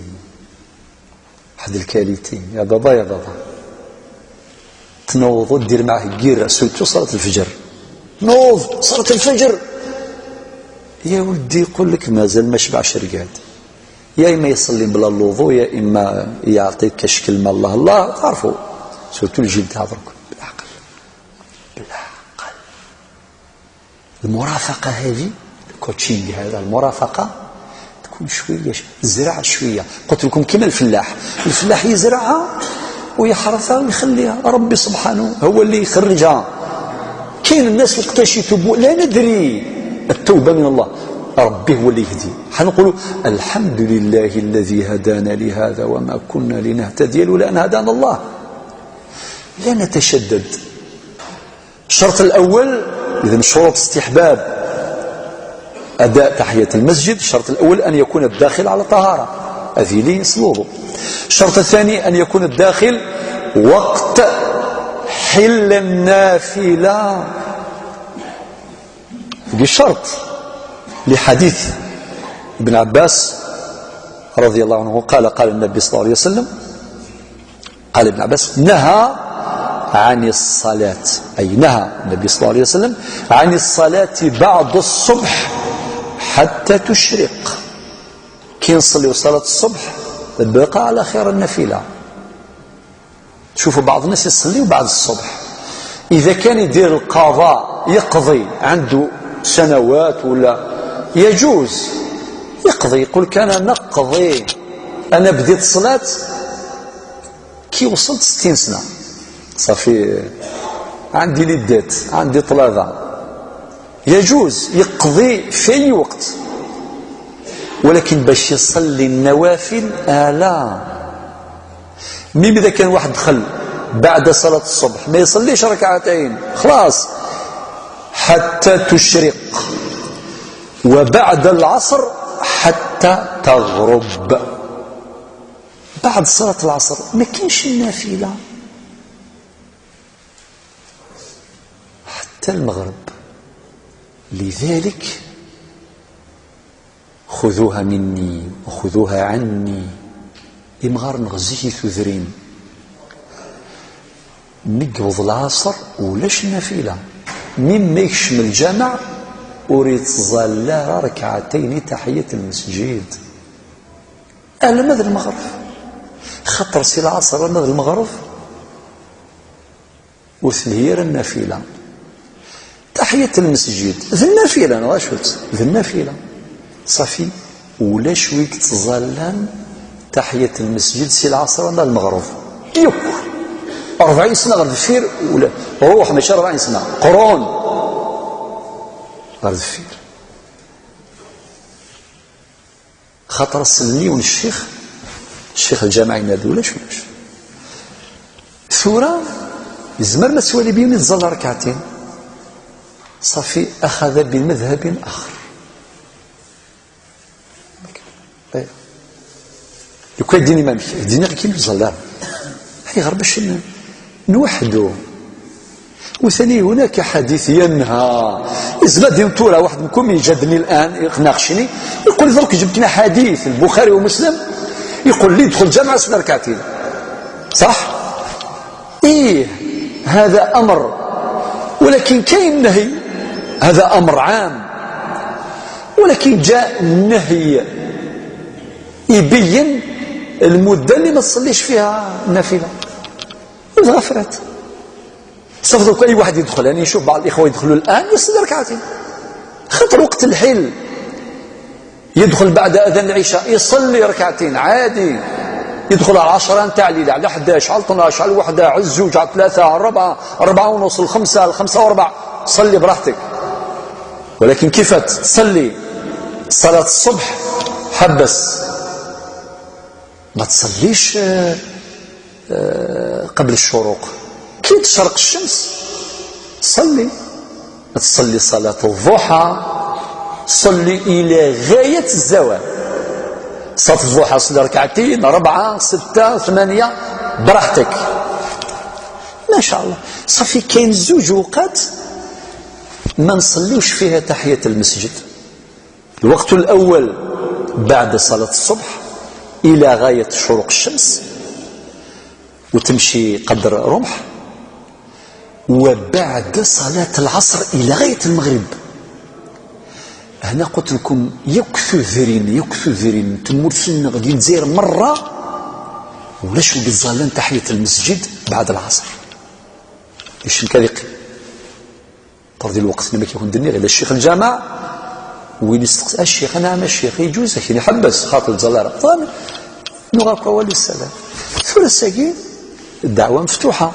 واحد الكاليتي، يا بابا، يا بابا، تنوض ودير معاه كيرة، surtout صلاة الفجر. نوض صلاة الفجر. يا ودي، يقول لك مازال ما شبعش رقاد. يا إما يصلي بلا الوضوء، يا إما يعطيك كاش كلمة الله الله، تعرفوا. Surtout الجيل تاع درك. بالعقل. بالعقل. المرافقة هذه، الكوتشينغ هذا، المرافقة تكون شوية، ش-، زرع شوية. قلت لكم كيما الفلاح، الفلاح يزرعها ويحرثها ويخليها، ربي سبحانه هو اللي يخرجها. كاين الناس وقتاش يتوبوا، لا ندري، التوبة من الله، ربي هو اللي يهدي. حنقولوا: الحمد لله الذي هدانا لهذا وما كنا لنهتدي لولا أن هدانا الله. لا نتشدد. الشرط الأول، إذا من شروط استحباب أداء تحية المسجد، الشرط الأول أن يكون الداخل على طهارة، أذيلي سلوضو. الشرط الثاني أن يكون الداخل وقت حل النافلة، هذا شرط لحديث ابن عباس رضي الله عنه قال: قال النبي صلى الله عليه وسلم، قال ابن عباس: نهى عن الصلاة، أي نهى النبي صلى الله عليه وسلم عن الصلاة بعد الصبح حتى تشرق. كي نصليو صلاة الصبح، البقاء على خير النافلة. شوفوا، بعض الناس يصليو بعد الصبح، إذا كان يدير القضاء، يقضي، عنده سنوات ولا، يجوز يقضي، يقول: كان نقضي، أنا بديت صلاة كي وصلت ستين سنة، صافي عندي les dettes، عندي طلبة. يجوز يقضي في أي وقت، ولكن باش يصلي النوافل، آه، لا. Même إذا كان واحد دخل بعد صلاة الصبح ما يصليش ركعتين، خلاص، حتى تشرق، وبعد العصر حتى تغرب. بعد صلاة العصر ما كاينش النافلة حتى المغرب. لذلك خذوها مني وخذوها عني. إمغار نغزيه ثذرين. نقبض العصر ولاش النافلة. مما يكشم الجامع ur yettẓalla ara rekɛatayn taḥiyat lmesǧid. Alma d lmeɣreb. Xaṭer si lɛaṣer alma d lmeɣreb ur telhi ara nnafila. Taḥiyat lmesǧid d nnafila, neɣ acu-tt? D nnafila. Ṣafi, ulac wi yettẓallan taḥiyat lmesǧid si lɛaṣer alma d lmeɣreb. Yakk. Rebɛin sna ɣer deffir, ula, ruḥ, mačči rebɛin sna, qrun ɣer deffir. Xaṭer sellen yiwen ccix, ccix lǧameɛ yenna-d ulac, ulac. Tura yezmer ma twali biwen yettẓalla rekɛatin. Ṣafi, axada bi madhabin axer. Lukan din imamek din akken ur ẓalla. Ayɣer bac n- nweḥdu? وثاني هناك حديث ينهى. Izmer din tura واحد منكم يجادلني الآن يناقشني، يقول لي: "درك جبت لنا حديث البخاري ومسلم يقول لي يدخل الجامع سنة ركعتين". صح؟ إيه، هذا أمر، ولكن كاين نهي، هذا أمر عام، ولكن جاء النهي يبين المدة اللي ما تصليش فيها النافلة. وتغفرت. صافي، دوك أي واحد يدخل، يعني، نشوف بعض الإخوة يدخلوا الآن يصلي ركعتين. خاطر وقت الحل يدخل بعد أذان العشاء، يصلي ركعتين عادي. يدخل على عشرة نتاع الليل، على حداش، على اثناش، على الوحدة، على الزوج، على الثلاثة، على الربعة، أربعة ونص، الخمسة، الخمسة وربع، صلي براحتك. ولكن كيف تصلي صلاة الصبح؟ حبس، ما تصليش، آه، آه، قبل الشروق. كي تشرق الشمس صلي، تصلي صلاة الضحى، صلي إلى غاية الزوال. صلاة الضحى صلي ركعتين، ربعة، ستة، ثمانية، براحتك. ما شاء الله. صافي، كاين زوج أوقات ما نصليوش فيها تحية المسجد. الوقت الأول بعد صلاة الصبح إلى غاية شروق الشمس وتمشي قدر رمح، وبعد صلاة العصر إلى غاية المغرب. هنا قلت لكم يكثو ذرين، يكثو ذرين، تمور سنة غادي نزير مرة ولاش وقت زالان تحية المسجد بعد العصر. يشن كذلك تردي الوقت لما كيكون دني غير الشيخ الجامع، وين يستقص الشيخ: "أنا عم الشيخ يجوز لكن يحبس خاطر الزلارة". طيب، نغاك والو السلام. ثلاثة ساكين، الدعوة مفتوحة.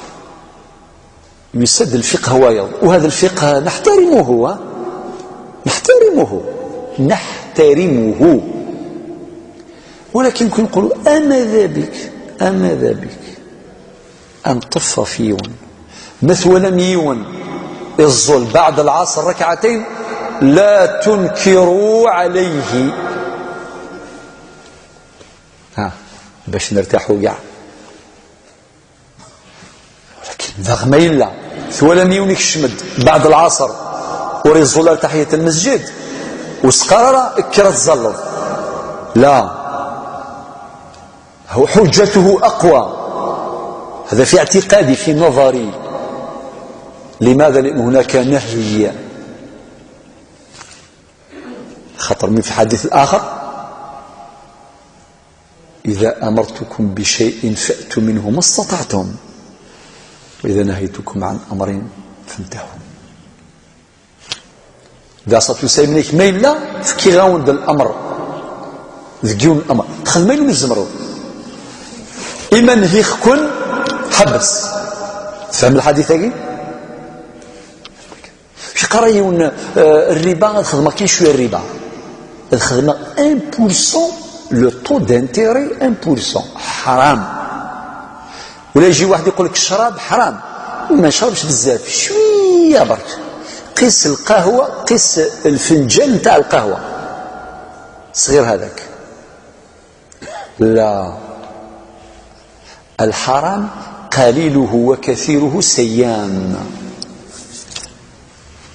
يسد الفقه وايض، وهذا الفقه نحترمه، ها؟ نحترمه، نحترمه. ولكن كي نقولوا: "أماذا بك، أماذا بك أن تفيون مثولا يون الظل بعد العصر ركعتين، لا تنكروا عليه". ها، باش نرتاحوا كاع. ولكن داغ ما إلا ثولا يون يكشمد بعد العصر وريزول تحية المسجد وسقرر كرة الزلط. لا، هو حجته أقوى. هذا في اعتقادي، في نظري. لماذا؟ لأن هناك نهي. خاطر من في الحديث الآخر: "إذا أمرتكم بشيء فأتوا منه ما استطعتم، وإذا نهيتكم عن أمر فانتهوا". Da ṣafi usaymnek ma yella fkiɣ-awen-d الأمر, deg yiwen الأمر تخدem ayen umi tzemreḍ. Ima nhiɣ-ken, ḥebbes. Tfehmem lḥadit-agi? Yeqqar yiwen, eh, الربا, ad xedmeɣ kan cwiya الربا. Ad xedmeɣ un pour cent, le taux d'intérêt un pour cent. حرام. ولا يجي واحد يقول لك الشراب حرام، ما نشربش بزاف، شوية برك. قيس القهوة، قيس الفنجان نتاع القهوة صغير هذاك. لا، الحرام قليله وكثيره سيان.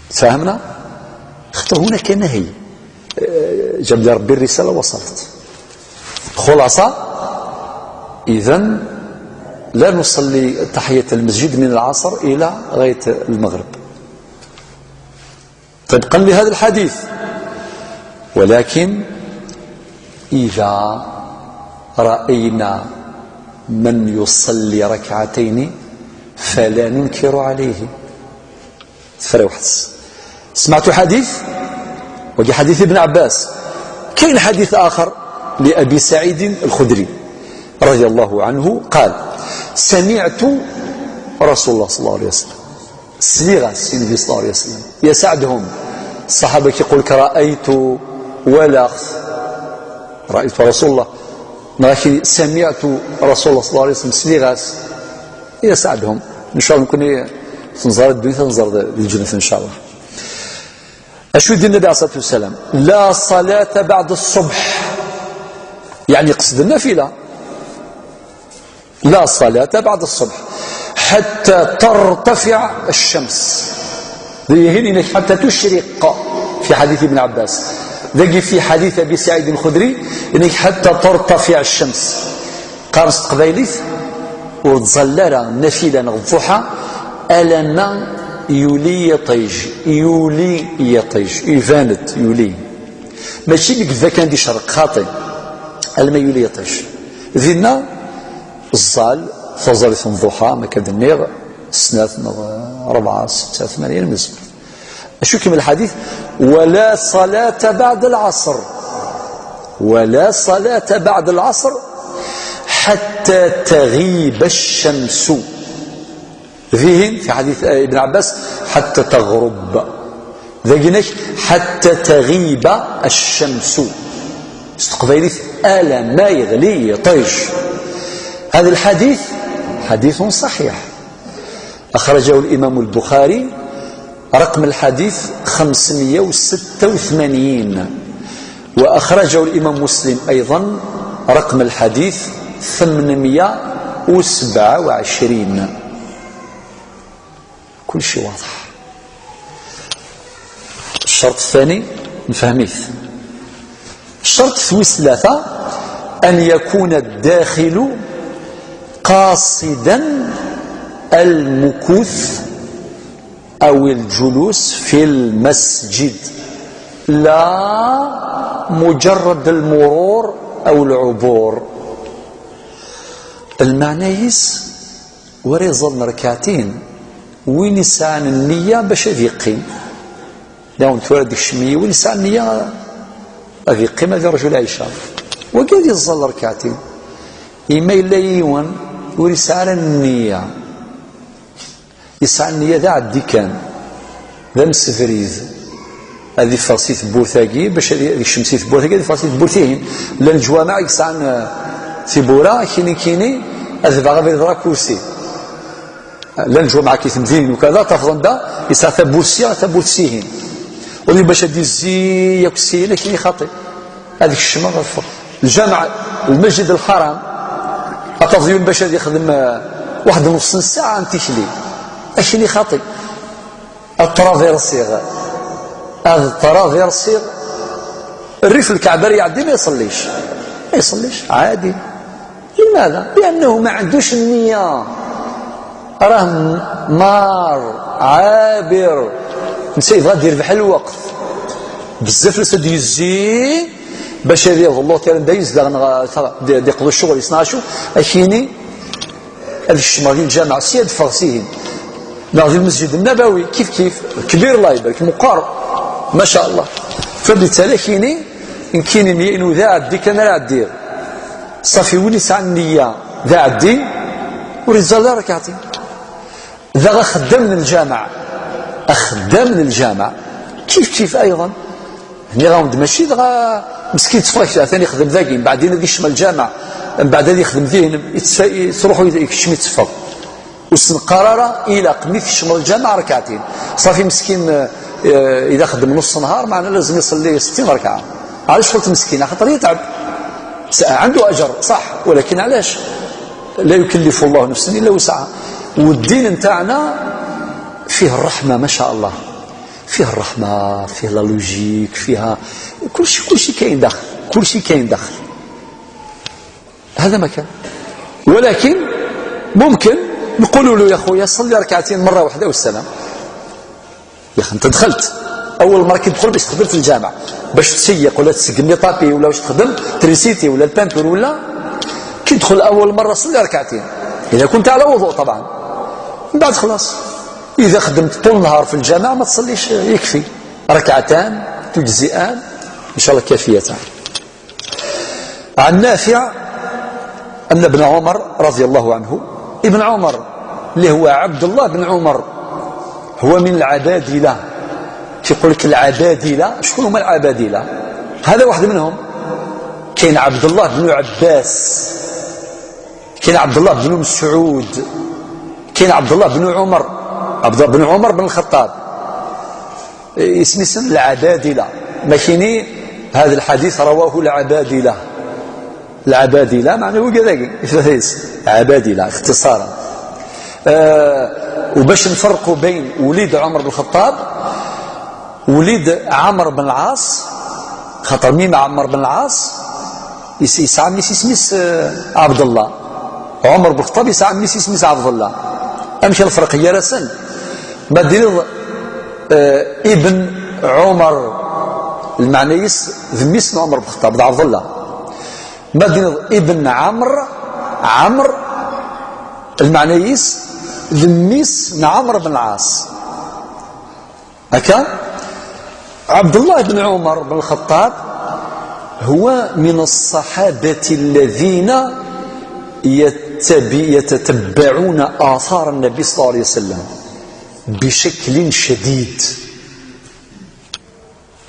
فهمنا؟ خاطر هناك نهي. آه، جاب لي ربي الرسالة وصلت. خلاصة، إذن لا نصلي تحية المسجد من العصر إلى غاية المغرب. طبقا لهذا الحديث. ولكن إذا رأينا من يصلي ركعتين فلا ننكر عليه. تفرق واحد. سمعت حديث، وجه حديث ابن عباس. كاين حديث آخر لأبي سعيد الخدري رضي الله عنه قال: سمعت رسول الله صلى الله عليه وسلم، سليغاس النبي صلى الله عليه وسلم، يسعدهم. الصحابة كيقول لك: رأيت ولا أخذ، رأيت رسول الله، لكن سمعت رسول الله صلى الله عليه وسلم، سليغاس، يسعدهم. إن شاء الله نكون تنزل الدنيا، تنزل الجنة إن شاء الله. أشو يدير النبي عليه الصلاة والسلام؟ لا صلاة بعد الصبح، يعني قصد النافلة. لا صلاة بعد الصبح حتى ترتفع الشمس. هنا حتى تشرق في حديث ابن عباس. ذاك في حديث أبي سعيد الخدري، إنك حتى ترتفع الشمس. قارس تقبايليت، ور تزال راه نافلة نغ الضحى، ألما يولي يطيج، يولي يطيج، يباند يولي. ماشي لك ذا كان دي شرق خاطي، ألما يولي يطيج. ذينا الزال، فزالت الضحى، ما كان النيغ، سنات، ربعة، ستة، ثمانية، المزمر. شو كمل الحديث؟ ولا صلاة بعد العصر، ولا صلاة بعد العصر حتى تغيب الشمس. ذهن في حديث ابن عباس حتى تغرب، ذاكينك حتى تغيب الشمس. استقبيليت ألا ما يغلي يطيش. هذا الحديث حديث صحيح، أخرجه الإمام البخاري رقم الحديث خمسمية وستة وثمانين، وأخرجه الإمام مسلم أيضا رقم الحديث ثمنمية وسبعة وعشرين. كل شيء واضح. الشرط الثاني نفهميه. الشرط ثويس ثلاثة: أن يكون الداخل قاصدا المكوث أو الجلوس في المسجد، لا مجرد المرور أو العبور. المعنى يس وريزل ركعتين وين يسعى النية باش يقيم. داون تورد الشمية وين يسعى النية، غادي يقيم، غادي يرجو العشاء. وكان يزل ركعتين. إما إلا يوان وريسعى النية، يسعى النية ذا عدي كان، ذا مسفريد. هذه فرسي ثبوتاكي، باش هذه الشمسي ثبوتاكي، هذه فرسي ثبوتيهن. لان الجوامع يسعى تيبورا، كيني كيني، هذا بغى بيضرا كوسي. لان الجوامع كي تمدين وكذا، تفضل دا، يسعى ثبوت سيا، ثبوت سيهن. ولي باش هذه الزي ياك سيهن، كيني خاطي. هذيك الشمال غير فوق. الجامع، المسجد الحرام، أتظن باش هذه يخدم، آه، واحد نص ساعة أنت شلي. أشلي خاطي. الترافيرسيغ. هذا الترافيرسيغ. الريف الكعبة يعدي ما يصليش. ما يصليش، عادي. لماذا؟ لأنه ما عندوش النية. راه مار، عابر. نسى يبغى يدير بحال الوقت. بزاف الناس يزي باش هذه الله تعالى دا يزدغ، دي، دي يقضوا الشغل، يصنع شو. أكيني، هذا الشمال الجامع سياد فرسيهم. ناخذ المسجد النبوي كيف كيف، كبير الله يبارك، مقار، ما شاء الله. فبالتالي كيني، إن كيني مي إنو ذا عدي كان راه عدي. صافي، وين يسعى النية ذا عدي، ورزال ذا ركعتين. ذا خدام من الجامع، أخدام من الجامع. كيف كيف أيضا. هني غاوند ماشي دغا مسكين تفرك ثاني يخدم ذاكي، من بعدين غادي يشمل الجامع، من بعد غادي يخدم ذهن، يتس-، تروحوا يكشم يتفق. وسن قرارة إلى قميت يشمل الجامع ركعتين. صافي مسكين، آه، آه، إذا خدم نص نهار معنا لازم يصلي ستين ركعة. علاش قلت مسكين؟ خاطر يتعب. س-، عنده أجر، صح، ولكن علاش؟ لا يكلف الله نفسا إلا وسعها. والدين نتاعنا فيه الرحمة، ما شاء الله. فيه الرحمة، فيه لا لوجيك، فيها كل شيء، كل شيء كاين داخل، كل شيء كاين داخل. هذا ما كان. ولكن ممكن نقولوا له: "يا خويا، صلي ركعتين مرة واحدة والسلام." يا أخي، أنت دخلت، أول مرة كي تدخل باش تخدم في الجامع، باش تسيق ولا تسقم لي طابي ولا واش تخدم، تريسيتي ولا البانتور ولا، كي تدخل أول مرة صلي ركعتين، إذا كنت على وضوء طبعا. من بعد خلاص، إذا خدمت طول النهار في الجامع ما تصليش، يكفي ركعتان تجزئان إن شاء الله كافيتان. عن نافع أن ابن عمر رضي الله عنه، ابن عمر اللي هو عبد الله بن عمر، هو من العبادلة. كيقول لك العبادلة، شكون هما العبادلة؟ هذا واحد منهم. كاين عبد الله بن عباس، كاين عبد الله بن مسعود، كاين عبد الله بن عمر، عبد الله بن عمر بن الخطاب. يسمي اسم العبادلة، ما كايني هذا الحديث رواه العبادلة. العبادلة معناه هو كذا، عبادلة اختصارا. آه، وباش نفرقوا بين وليد عمر بن الخطاب وليد عمرو بن العاص، خاطر ميم عمرو بن العاص يس-، يسعى ميس اسميس، آه، عبد الله. عمر بن الخطاب يسعى ميس اسميس عبد الله. أمشي الفرق هي رسن. ما دير، آه، ابن عمر، المعنى يس ذميس عمر بن الخطاب، عبد الله. ما دير ابن عمرو، عمرو، المعنى يس ذميس عمرو بن العاص. هكا؟ عبد الله بن عمر بن الخطاب هو من الصحابة الذين يتبع-، يتتبعون آثار النبي صلى الله عليه وسلم بشكل شديد.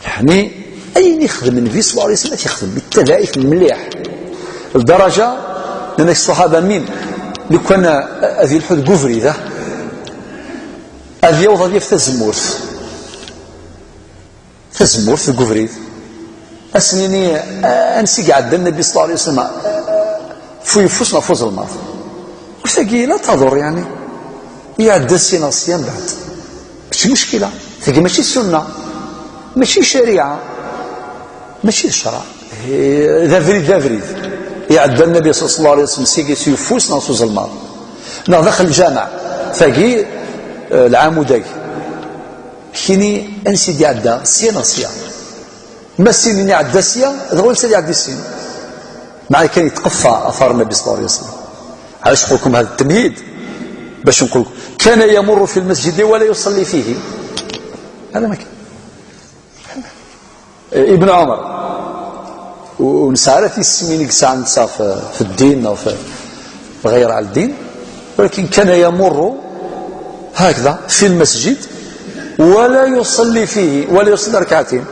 يعني، أين يخدم النبي صلى الله عليه وسلم يخدم بالتبعيث مليح لدرجة أن الصحابة من لو كان أذي الحد قفري ذا، أذي يوضع في تزمورث. Tazemmurt deg ubrid. Ass-nni, eh, ansi i iɛedda Nnbi صلى الله عليه وسلم, eh, fu yeffus neɣ fu zelmaḍ. Ur tagi la taḍur, yeɛni. Iɛedda syin neɣ sya mbeɛd. Mačči muckila. Tagi mačči sunna. Mačči ccariɛa. Mačči d ccṛeɛ. Eh, d abrid, d abrid. Iɛedda Nnbi صلى الله عليه وسلم sigi s yeffus neɣ s uzelmaḍ. Neɣ daxel lǧameɛ. Tagi, eh, lɛamud-agi. Kini ansi d-iɛedda, sya neɣ sya. Ma syin iɛedda sya, dɣa ur ad iɛeddi syin. Meɛna kan yetqeffa athar Nnbi صلى الله عليه وسلم. علاش نقول لكم هذا التمهيد؟ باش نقول لكم، كان يمر في المسجد ولا يصلي فيه. هذا ما كان. Ibn Ɛumar. Ur nesɛi ara tismin i yesɛan netta f, f ddin neɣ f, f ɣayr ɛal ddin, ولكن كان يمر هكذا في المسجد ولا يصلي فيه، ولا يصلي ركعتين.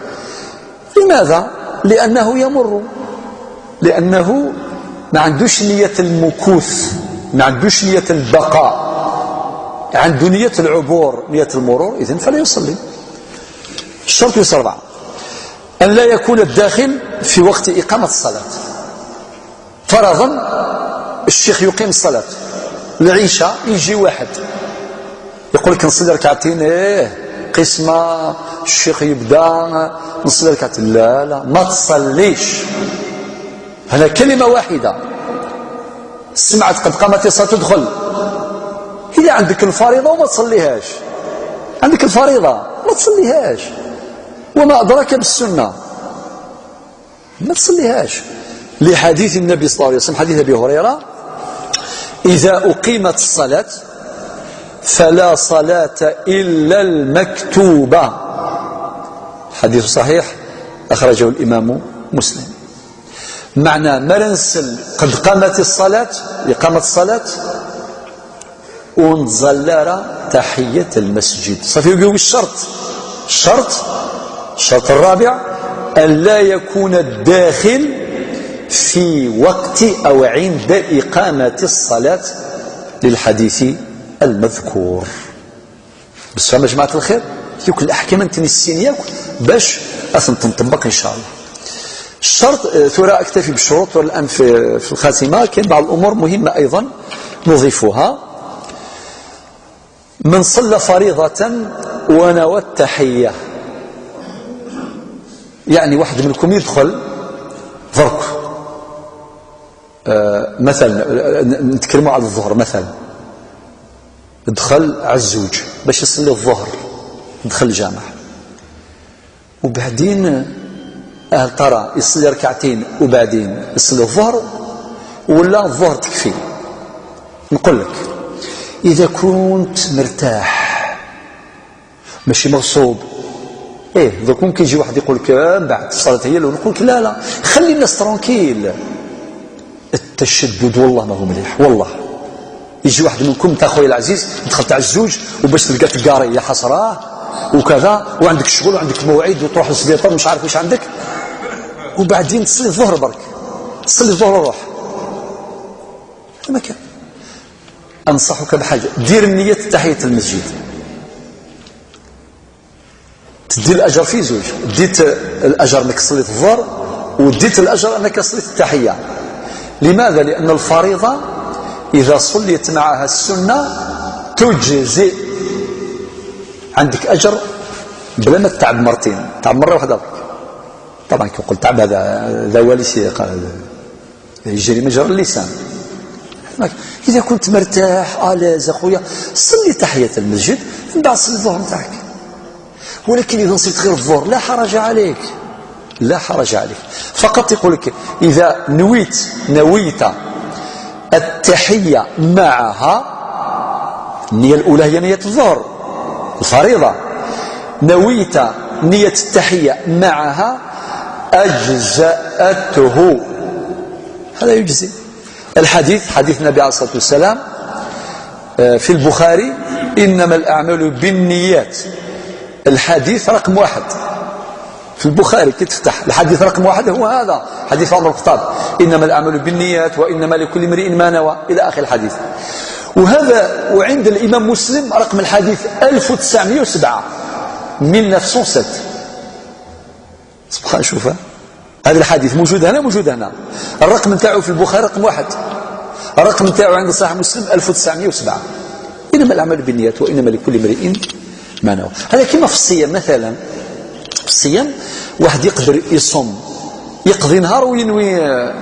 لماذا؟ لأنه يمر، لأنه ما عندوش نية المكوث، ما عندوش نية البقاء، عنده نية العبور، نية المرور، إذن فلا يصلي. الشرط يسعة وأربعين. أن لا يكون الداخل في وقت إقامة الصلاة. فرضا الشيخ يقيم الصلاة العشاء، يجي واحد يقول لك: "نصلي ركعتين"، إيه، قسمة الشيخ يبدا: "نصلي ركعتين". لا، لا، ما تصليش. هنا كلمة واحدة، سمعت قد قامت الصلاة، تدخل. إذا عندك الفريضة وما تصليهاش، عندك الفريضة ما تصليهاش، وما أدراك بالسنة ما تصليهاش، لحديث النبي صلى الله عليه وسلم، حديث أبي هريرة: "إذا أقيمت الصلاة فلا صلاة إلا المكتوبة". حديث صحيح، أخرجه الإمام مسلم. Meɛna, mi ara nsel qed qamat ṣṣalat, iqamat ṣṣalat, ur nettẓalla ara taḥiyyat lmasǧid. Ṣafi, wagi d ccerṭ. Ccerṭ, ccerṭ rrabiɛ, an la yakuna ddaxil fi waqti aw ɛinda iqamati ṣṣalat lilḥadisi lmadkur. Bessfam a jmaɛat lxir, yakk leḥkam n tnissin yakk bac ad tent-nṭebbeq, إن شاء الله. الشرط، آه، ثورة أكتفي بالشروط، والآن في، في الخاتمة كاين بعض الأمور مهمة أيضا نضيفها. من صلى فريضة ونوى التحية، يعني واحد منكم يدخل ضرك، آه، مثلا، آه، نتكلموا على الظهر مثلا، دخل عزوج باش يصلي الظهر، دخل الجامع، وبعدين، هل ترى يصلي ركعتين وبعدين يصلي الظهر، ولا الظهر تكفي؟ نقول لك، إذا كنت مرتاح، ماشي مغصوب. إيه، دوك ممكن يجي واحد يقول لك: "آه، من بعد الصلاة هي الأولى." نقول لك: "لا، لا، خلي الناس ترونكيل." التشدد والله ما هو مليح، والله. يجي واحد منكم: "انت اخويا العزيز، دخلت على الزوج وباش تلقى تقاري، يا حسراه، وكذا، وعندك الشغل وعندك موعد وتروح للسبيطار، مش عارف واش عندك، وبعدين تصلي الظهر برك، تصلي الظهر وروح." هذا ما كان. انصحك بحاجه، دير النيه تحيه المسجد، تدي الأجر في زوج. ديت الأجر أنك صليت الظهر، وديت الأجر أنك صليت التحية. لماذا؟ لأن الفريضة إذا صليت معها السنة تجزئ، عندك أجر بلا ما تتعب مرتين، تعب مرة واحدة برك. طبعا كي نقول تعب، هذا، هذا والي شي قال، يجري مجرى اللسان. إذا كنت مرتاح، آلاز، أخويا، صلي تحية المسجد، من بعد صلي الظهر نتاعك. ولكن إذا نسيت غير الظهر، لا حرج عليك، لا حرج عليك. فقط يقول لك: "إذا نويت، نويت التحية معها"، النية الأولى هي نية الظهر، الفريضة، "نويت نية التحية معها أجزأته"، هذا يجزي. الحديث، حديث النبي عليه الصلاة والسلام، آه، في البخاري: "إنما الأعمال بالنيات". الحديث رقم واحد في البخاري، كي تفتح الحديث رقم واحد هو هذا، حديث عمر بن الخطاب: "إنما الأعمال بالنيات وإنما لكل امرئ ما نوى"، إلى آخر الحديث. وهذا، وعند الإمام مسلم رقم الحديث ألف وتسعمية وسبعة، ألف وتسعمية وسبعة. سبحان، شوف، ها؟ هذا الحديث موجود هنا، موجود هنا. الرقم نتاعو في البخاري رقم واحد. الرقم نتاعو عند صحيح مسلم ألف وتسعمية وسبعة. "إنما الأعمال بالنيات وإنما لكل امرئ ما نوى". هذا كما في الصيام مثلًا. في الصيام واحد يقدر يصوم، يقضي نهار وينوي، آه،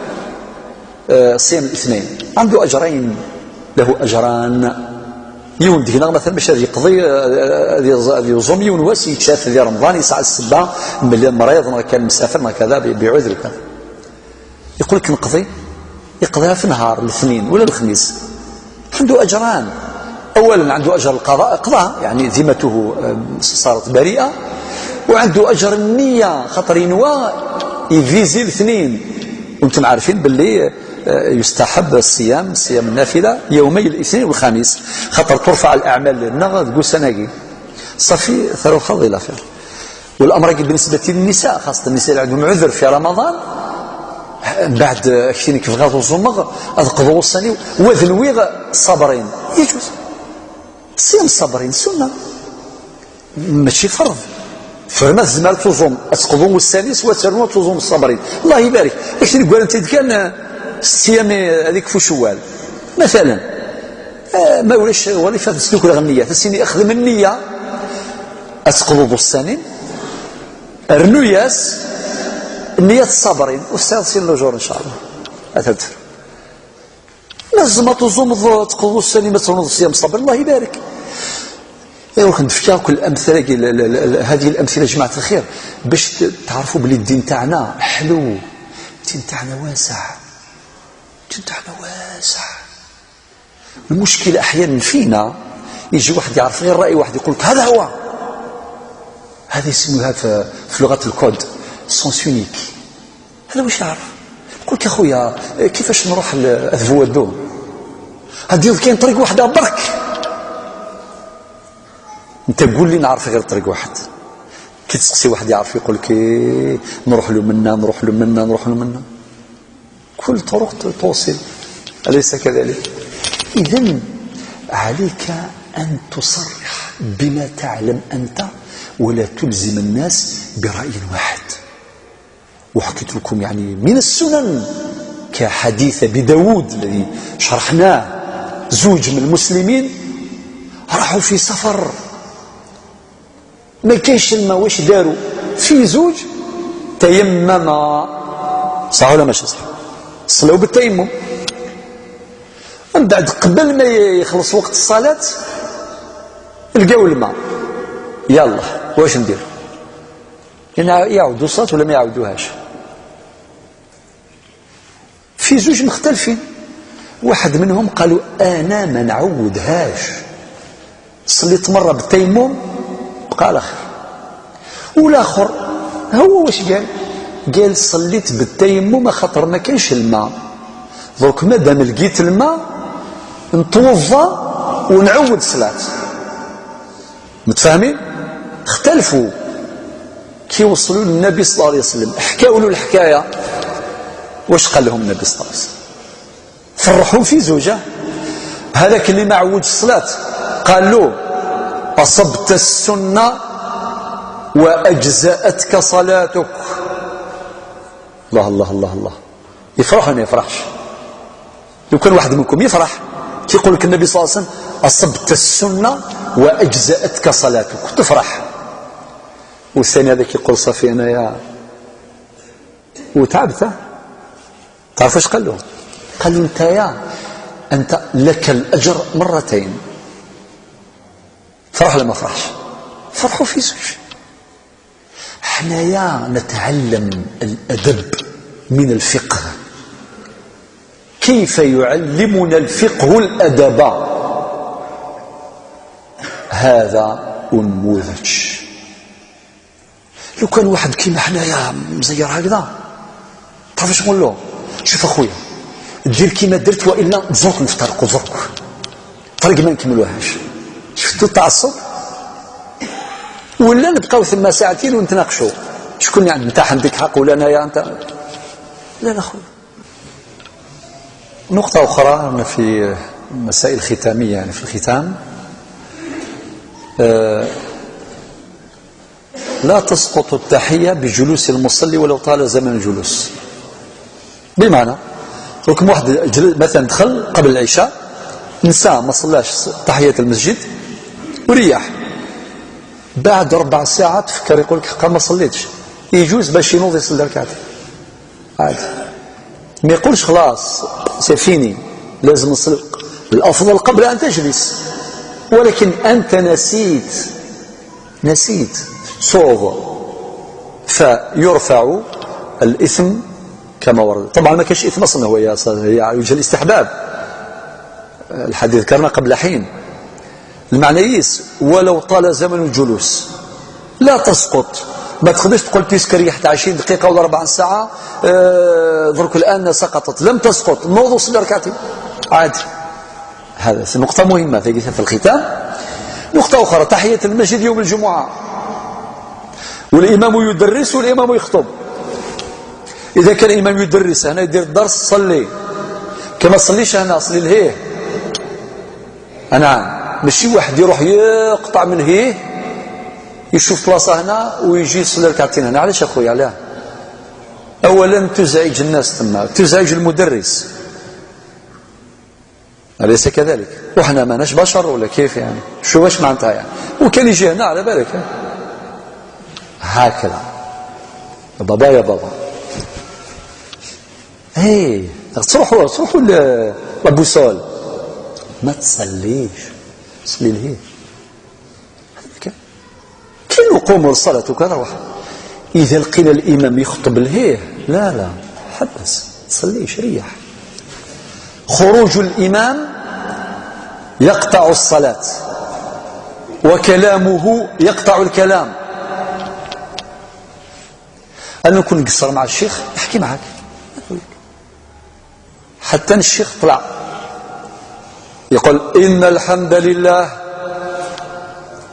آه، صيام الاثنين، عنده أجرين، له أجران. يون دينا مثلًا باش هذا يقضي، آه، هذا يز-، هذا يزوم يون واس يتشاف في رمضان، يسعى السبة، ملي مريض، ما كان مسافر، ما كذا، ب-، بعذر كذا. يقول لك: "نقضي"، يقضيها في نهار الاثنين ولا الخميس. عنده أجران. أولًا عنده أجر القضاء، قضاء، يعني ذمته، آه، صارت بريئة، وعنده أجر النية، خاطر ينوى يفيزي الاثنين. وانتم عارفين باللي، آه، يستحب الصيام، صيام النافلة يومي الاثنين والخميس، خاطر ترفع الأعمال لنا غد قوسناقي. صافي، ثروة خاضي الأخير. والأمر بالنسبة للنساء، خاصة النساء اللي عندهم عذر في رمضان، بعد كثير كيف غاضوا الزمغ، أذقضوا الصني وذنويغ صابرين. يجوز. صيام الصابرين سنة، ماشي فرض. فرما الزمال تزوم، أتقضوا السادس وترنوا تزوم الصابرين. الله يبارك. ايش نقول انت كان الصيام هذيك في شوال مثلًا؟ آه، ما ولاش ولا فات سلوك الغنية، تسيني أخدم النية. أتقضوا السنين، رنو ياس النية الصابرين، والسير سين لو جور إن شاء الله. أتدفر. لازم تزوم تقضوا السنين، ما تصوموا الصيام الصابرين، الله يبارك. إيه، وكنت في كل الأمثلة، ال-، ال-، ال-، ال-، هذه الأمثلة جماعة الخير، باش ت-، تعرفوا بلي الدين تاعنا حلو، الدين تاعنا واسع، الدين تاعنا واسع. المشكلة أحيانًا فينا، يجي واحد يعرف غير رأي واحد يقول لك: "هذا هو". هذا يسموها في، في لغة الكود sens unique. هذا واش يعرف؟ يقول لك: "يا خويا، كيفاش نروح ل-، أذفو ودو؟ هادي كاين طريق واحدة برك". أنت قول لي: "نعرف غير طريق واحد". كي تسقسي واحد يعرف يقول لك: "إيه، نروح له منا، نروح له منا، نروح له منا". كل طرق توصل، أليس كذلك؟ إذن عليك أن تصرح بما تعلم أنت، ولا تلزم الناس برأي واحد. وحكيت لكم يعني من السنن كحديث أبي داود الذي شرحناه، زوج من المسلمين راحوا في سفر، ما كاينش الماء، واش داروا؟ في زوج تيمما، صح ولا ماشي صح؟ صلوا بالتيمم. من بعد، قبل ما يخلص وقت الصلاة، لقاو الماء. يلا، واش ندير؟ Kan iɛawed ṣṣlat wala ma iɛawedhaac. في زوج مختلفين. واحد منهم قالوا: أنا ما نعودهاش. صليت مرة بالتيمم، بقى على خير. والآخر هو واش قال؟ قال: صليت بالتيمم خاطر ما كانش الماء. درك ما دام لقيت الماء، نتوضا ونعود صلاة. متفاهمين؟ اختلفوا. كي وصلوا للنبي صلى الله عليه وسلم، حكاوا له الحكاية. واش قال لهم النبي صلى الله عليه وسلم؟ فرحوا في زوجة. هذاك اللي ما عودش الصلاة قال له: أصبت السنة وأجزأتك صلاتك. الله، الله، الله، الله. يفرح ولا ما يفرحش؟ لو كان واحد منكم يفرح، كيقول لك النبي صلى الله عليه وسلم: أصبت السنة وأجزأتك صلاتك، تفرح. والثاني هذاك يقول: صافي، أنايا وتعبت. تعرف اش قال له؟ قال له: انت يا، انت لك الاجر مرتين. فرح ولا ما فرحش؟ فرحوا في زوج. حنايا نتعلم الادب من الفقه، كيف يعلمنا الفقه الادب؟ هذا انموذج. لو كان واحد كيما حنايا مزير هكذا، تعرف اش نقول له؟ شوف اخويا، دير كيما درت، والا درك نفترقوا درك، طريق ما نكملوهاش. شفتوا التعصب؟ ولا نبقاو ثم ساعتين ونتناقشوا، شكون يعني، انت عندك حق ولا انايا؟ انت لا، لا خويا. نقطة أخرى في مسائل ختامية، يعني في الختام، آه، لا تسقط التحية بجلوس المصلي ولو طال زمن الجلوس. بمعنى، ركم واحد جل-، مثلًا دخل قبل العشاء، نسى ما صلاش تحية المسجد وريح، بعد ربع ساعة تفكر، يقول لك: حقا ما صليتش. يجوز باش ينوض يصلي ركعتين عادي، ما يقولش: خلاص، c'est fini، لازم نصلي. الأفضل قبل أن تجلس، ولكن أنت نسيت، نسيت، سوف، فيرفع الإثم كما ورد. طبعًا ما كانش إثم أصلًا، هو هي، هي على وجه الاستحباب، الحديث ذكرنا قبل حين. المعنى يس: ولو طال زمن الجلوس لا تسقط. ما تقدرش تقول: puisque ريحت عشرين دقيقة ولا ربع ساعة، آه، درك الآن سقطت. لم تسقط، نوض وصلي ركعتين عادي. هذا نقطة مهمة في، في الختام. نقطة أخرى، تحية المسجد يوم الجمعة والإمام يدرس والإمام يخطب. إذا كان الإمام يدرس هنا، يدير الدرس، صلي. كما تصليش هنا، صلي لهيه. نعم، ماشي واحد يروح يقطع من هيه، يشوف بلاصة هنا ويجي يصلي ركعتين هنا. علاش أخويا؟ علاه؟ أولا تزعج الناس ثم، تزعج المدرس. أليس كذلك؟ وحنا ماناش بشر ولا كيف يعني؟ شو واش معناتها يعني؟ وكان يجي هنا على بالك، ها؟ هكذا. بابا يا بابا. ايه، تروحوا، تروحوا ل-، لابوسول. ما تصليش. صلي لهيه. هذا كان. كي نقوم للصلاة وكذا روح. إذا لقينا الإمام يخطب لهيه، لا، لا، حبس، تصليش، ريح. خروج الإمام يقطع الصلاة، وكلامه يقطع الكلام. أنا نكون نقصر مع الشيخ، نحكي معاك. حتى الشيخ طلع يقول: إن الحمد لله.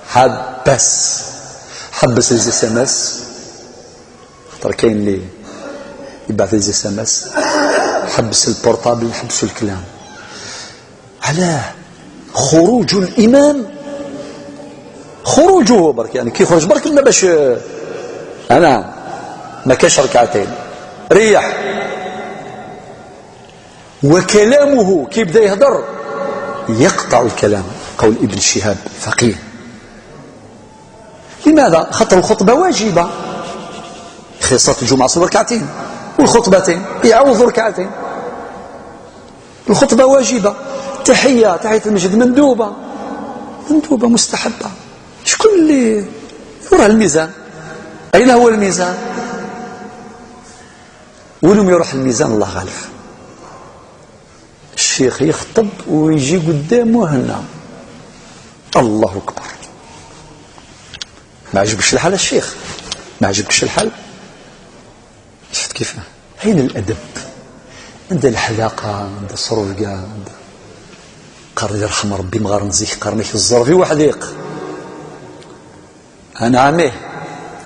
حبس، حبس les S M S، خاطر كاين اللي يبعث les S M S، حبس البورطابل، حبسوا الكلام. علاه؟ خروج الإمام، خروجه برك، يعني كي يخرج برك منا باش، أنا ما كاش ركعتين، ريح. وكلامه كي يبدا يهدر يقطع الكلام، قول ابن شهاب فقيه. لماذا؟ خاطر الخطبة واجبة. خصة الجمعة صلوا ركعتين، والخطبتين يعوضوا ركعتين. الخطبة واجبة. تحية، تحية المسجد مندوبة، مندوبة مستحبة. شكون اللي يورها الميزان؟ أين هو الميزان؟ وين يروح الميزان؟ الله غالب. الشيخ يخطب ويجي قدامه هنا، الله أكبر، ما عجبش الحال الشيخ، ما عجبكش الحال؟ شفت كيف؟ هين الأدب؟ عند الحلاقة، عند السرورقة، عند، قال يرحم ربي، مغار نزيك قرنك الزربي وحديق. أنا عميه،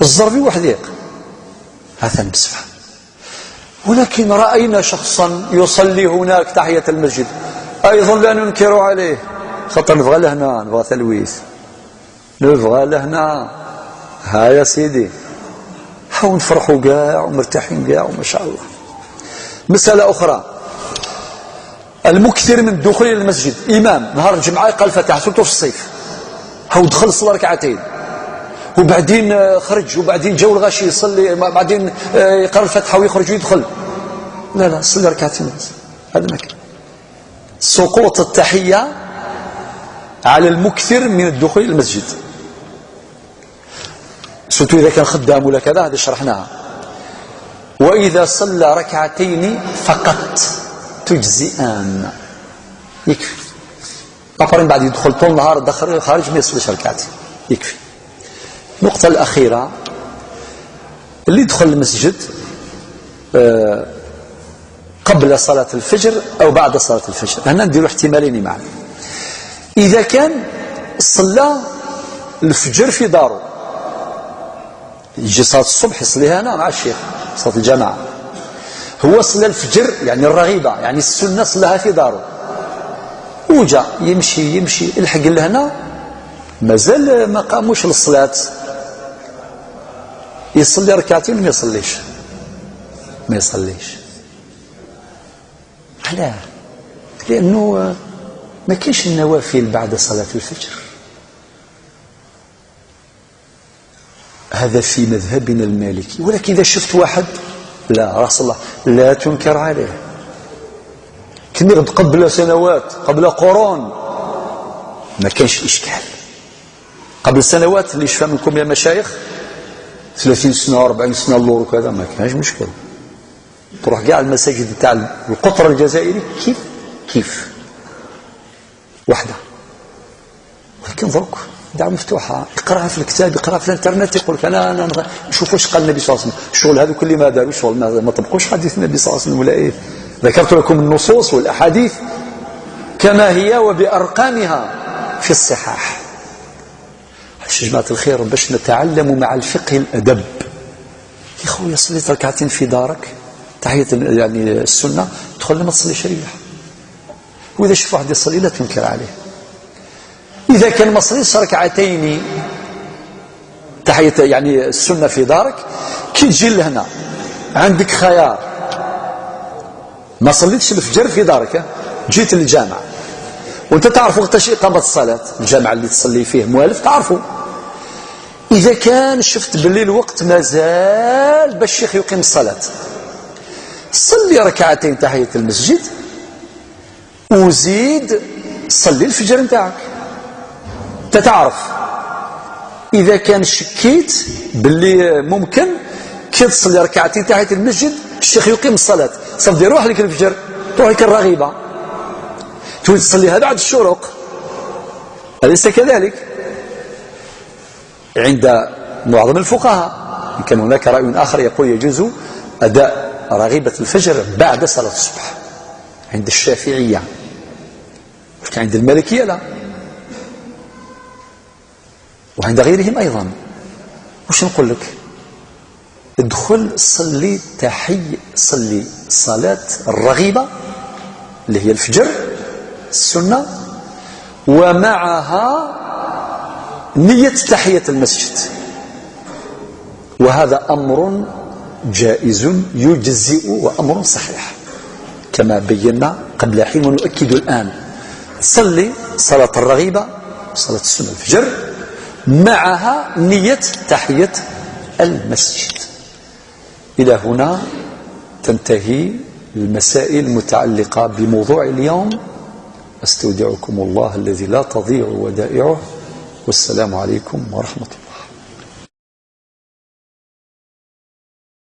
الزربي وحديق. هذا المسفى. ولكن رأينا شخصا يصلي هناك تحية المسجد، أيضا لا ننكر عليه، خاطر نبغى لهنا، نبغى تلويث، نبغى لهنا. ها يا سيدي، هاو نفرحوا كاع ومرتاحين كاع وما شاء الله. مسألة أخرى، المكثر من الدخول إلى المسجد، إمام نهار الجمعة يقرا الفاتحة، surtout في الصيف، هاو دخل صلى ركعتين، وبعدين آه، خرج، وبعدين جاو الغاشي يصلي، بعدين آه، يقرا الفاتحة ويخرج ويدخل. لا، لا، صلي ركعتين بس. هذا ما كان. سقوط التحية على المكثر من الدخول إلى المسجد، surtout إذا كان خدام ولا كذا، هذه شرحناها. وإذا صلى ركعتين فقط تجزئان، يكفي. أبار من بعد يدخل طول النهار داخل خارج، ما يصليش ركعتين، يكفي. النقطة الأخيرة، اللي يدخل المسجد آه، قبل صلاة الفجر أو بعد صلاة الفجر، هنا نديروا احتمالين معا. إذا كان صلى الفجر في داره، يجي صلاة الصبح يصليها هنا مع الشيخ، صلاة الجماعة، هو صلى الفجر يعني الرغيبة، يعني السنة صلاها في داره، وجا يمشي يمشي الحق لهنا، مازال ما قاموش للصلاة، يصلي ركعتين وما يصليش، ما يصليش. علاه؟ لأنه ما كاينش النوافل بعد صلاة الفجر. هذا في مذهبنا المالكي. ولكن إذا شفت واحد، لا، راه صلى، لا تنكر عليه. كان يغد قبل سنوات، قبل قرون، ما كانش إشكال. قبل سنوات، اللي شفى منكم يا مشايخ، ثلاثين سنة، أربعين سنة اللور وكذا، ما كانش مشكل. تروح كاع المساجد تاع القطر الجزائري كيف كيف، وحده. ولكن درك دعوة مفتوحة، يقراها في الكتاب، يقراها في الانترنت، يقول لك: "أنا، أنا نغ-، نشوف واش قال النبي صلى الله عليه وسلم". الشغل هذا كل ما داروا شغل، ما، ما طبقوش حديث النبي صلى الله عليه وسلم ولا إيه؟ ذكرت لكم النصوص والأحاديث كما هي وبأرقامها في الصحاح. علاش جماعة الخير؟ باش نتعلم مع الفقه الأدب. يا خويا، صليت ركعتين في دارك، تحية ال-، يعني السنة، تدخل ما تصليش ريح. وإذا شفت واحد يصلي، لا تنكر عليه. إذا كان ما صليتش ركعتين تحية، يعني السنة في دارك، كي تجي لهنا عندك خيار. ما صليتش الفجر في دارك، ها؟ جيت للجامع، وانت تعرف وقتاش إقامة الصلاة، الجامع اللي تصلي فيه موالف تعرفه. إذا كان شفت باللي الوقت مازال باش الشيخ يقيم الصلاة، صلي ركعتين تحية المسجد، وزيد صلي الفجر نتاعك. انت تعرف، اذا كان شكيت باللي ممكن كي تصلي ركعتين تحية المسجد الشيخ يقيم الصلاة، صافي روح لك الفجر، تروح لك الرغيبة، تولي تصليها بعد الشروق، أليس كذلك؟ عند معظم الفقهاء. إن كان هناك رأي آخر يقول يجوز أداء رغيبة الفجر بعد صلاة الصبح عند الشافعية، لكن عند المالكية لا، وعند غيرهم أيضا. واش نقول لك؟ ادخل صلي تحي، صلي صلاة الرغيبة اللي هي الفجر، السنة، ومعها نية تحية المسجد، وهذا أمر جائز يجزئ وأمر صحيح، كما بينا قبل حين ونؤكد الآن. صلي صلاة الرغيبة، صلاة السنة الفجر، معها نية تحية المسجد. إلى هنا تنتهي المسائل المتعلقة بموضوع اليوم. أستودعكم الله الذي لا تضيع ودائعه، والسلام عليكم ورحمة الله.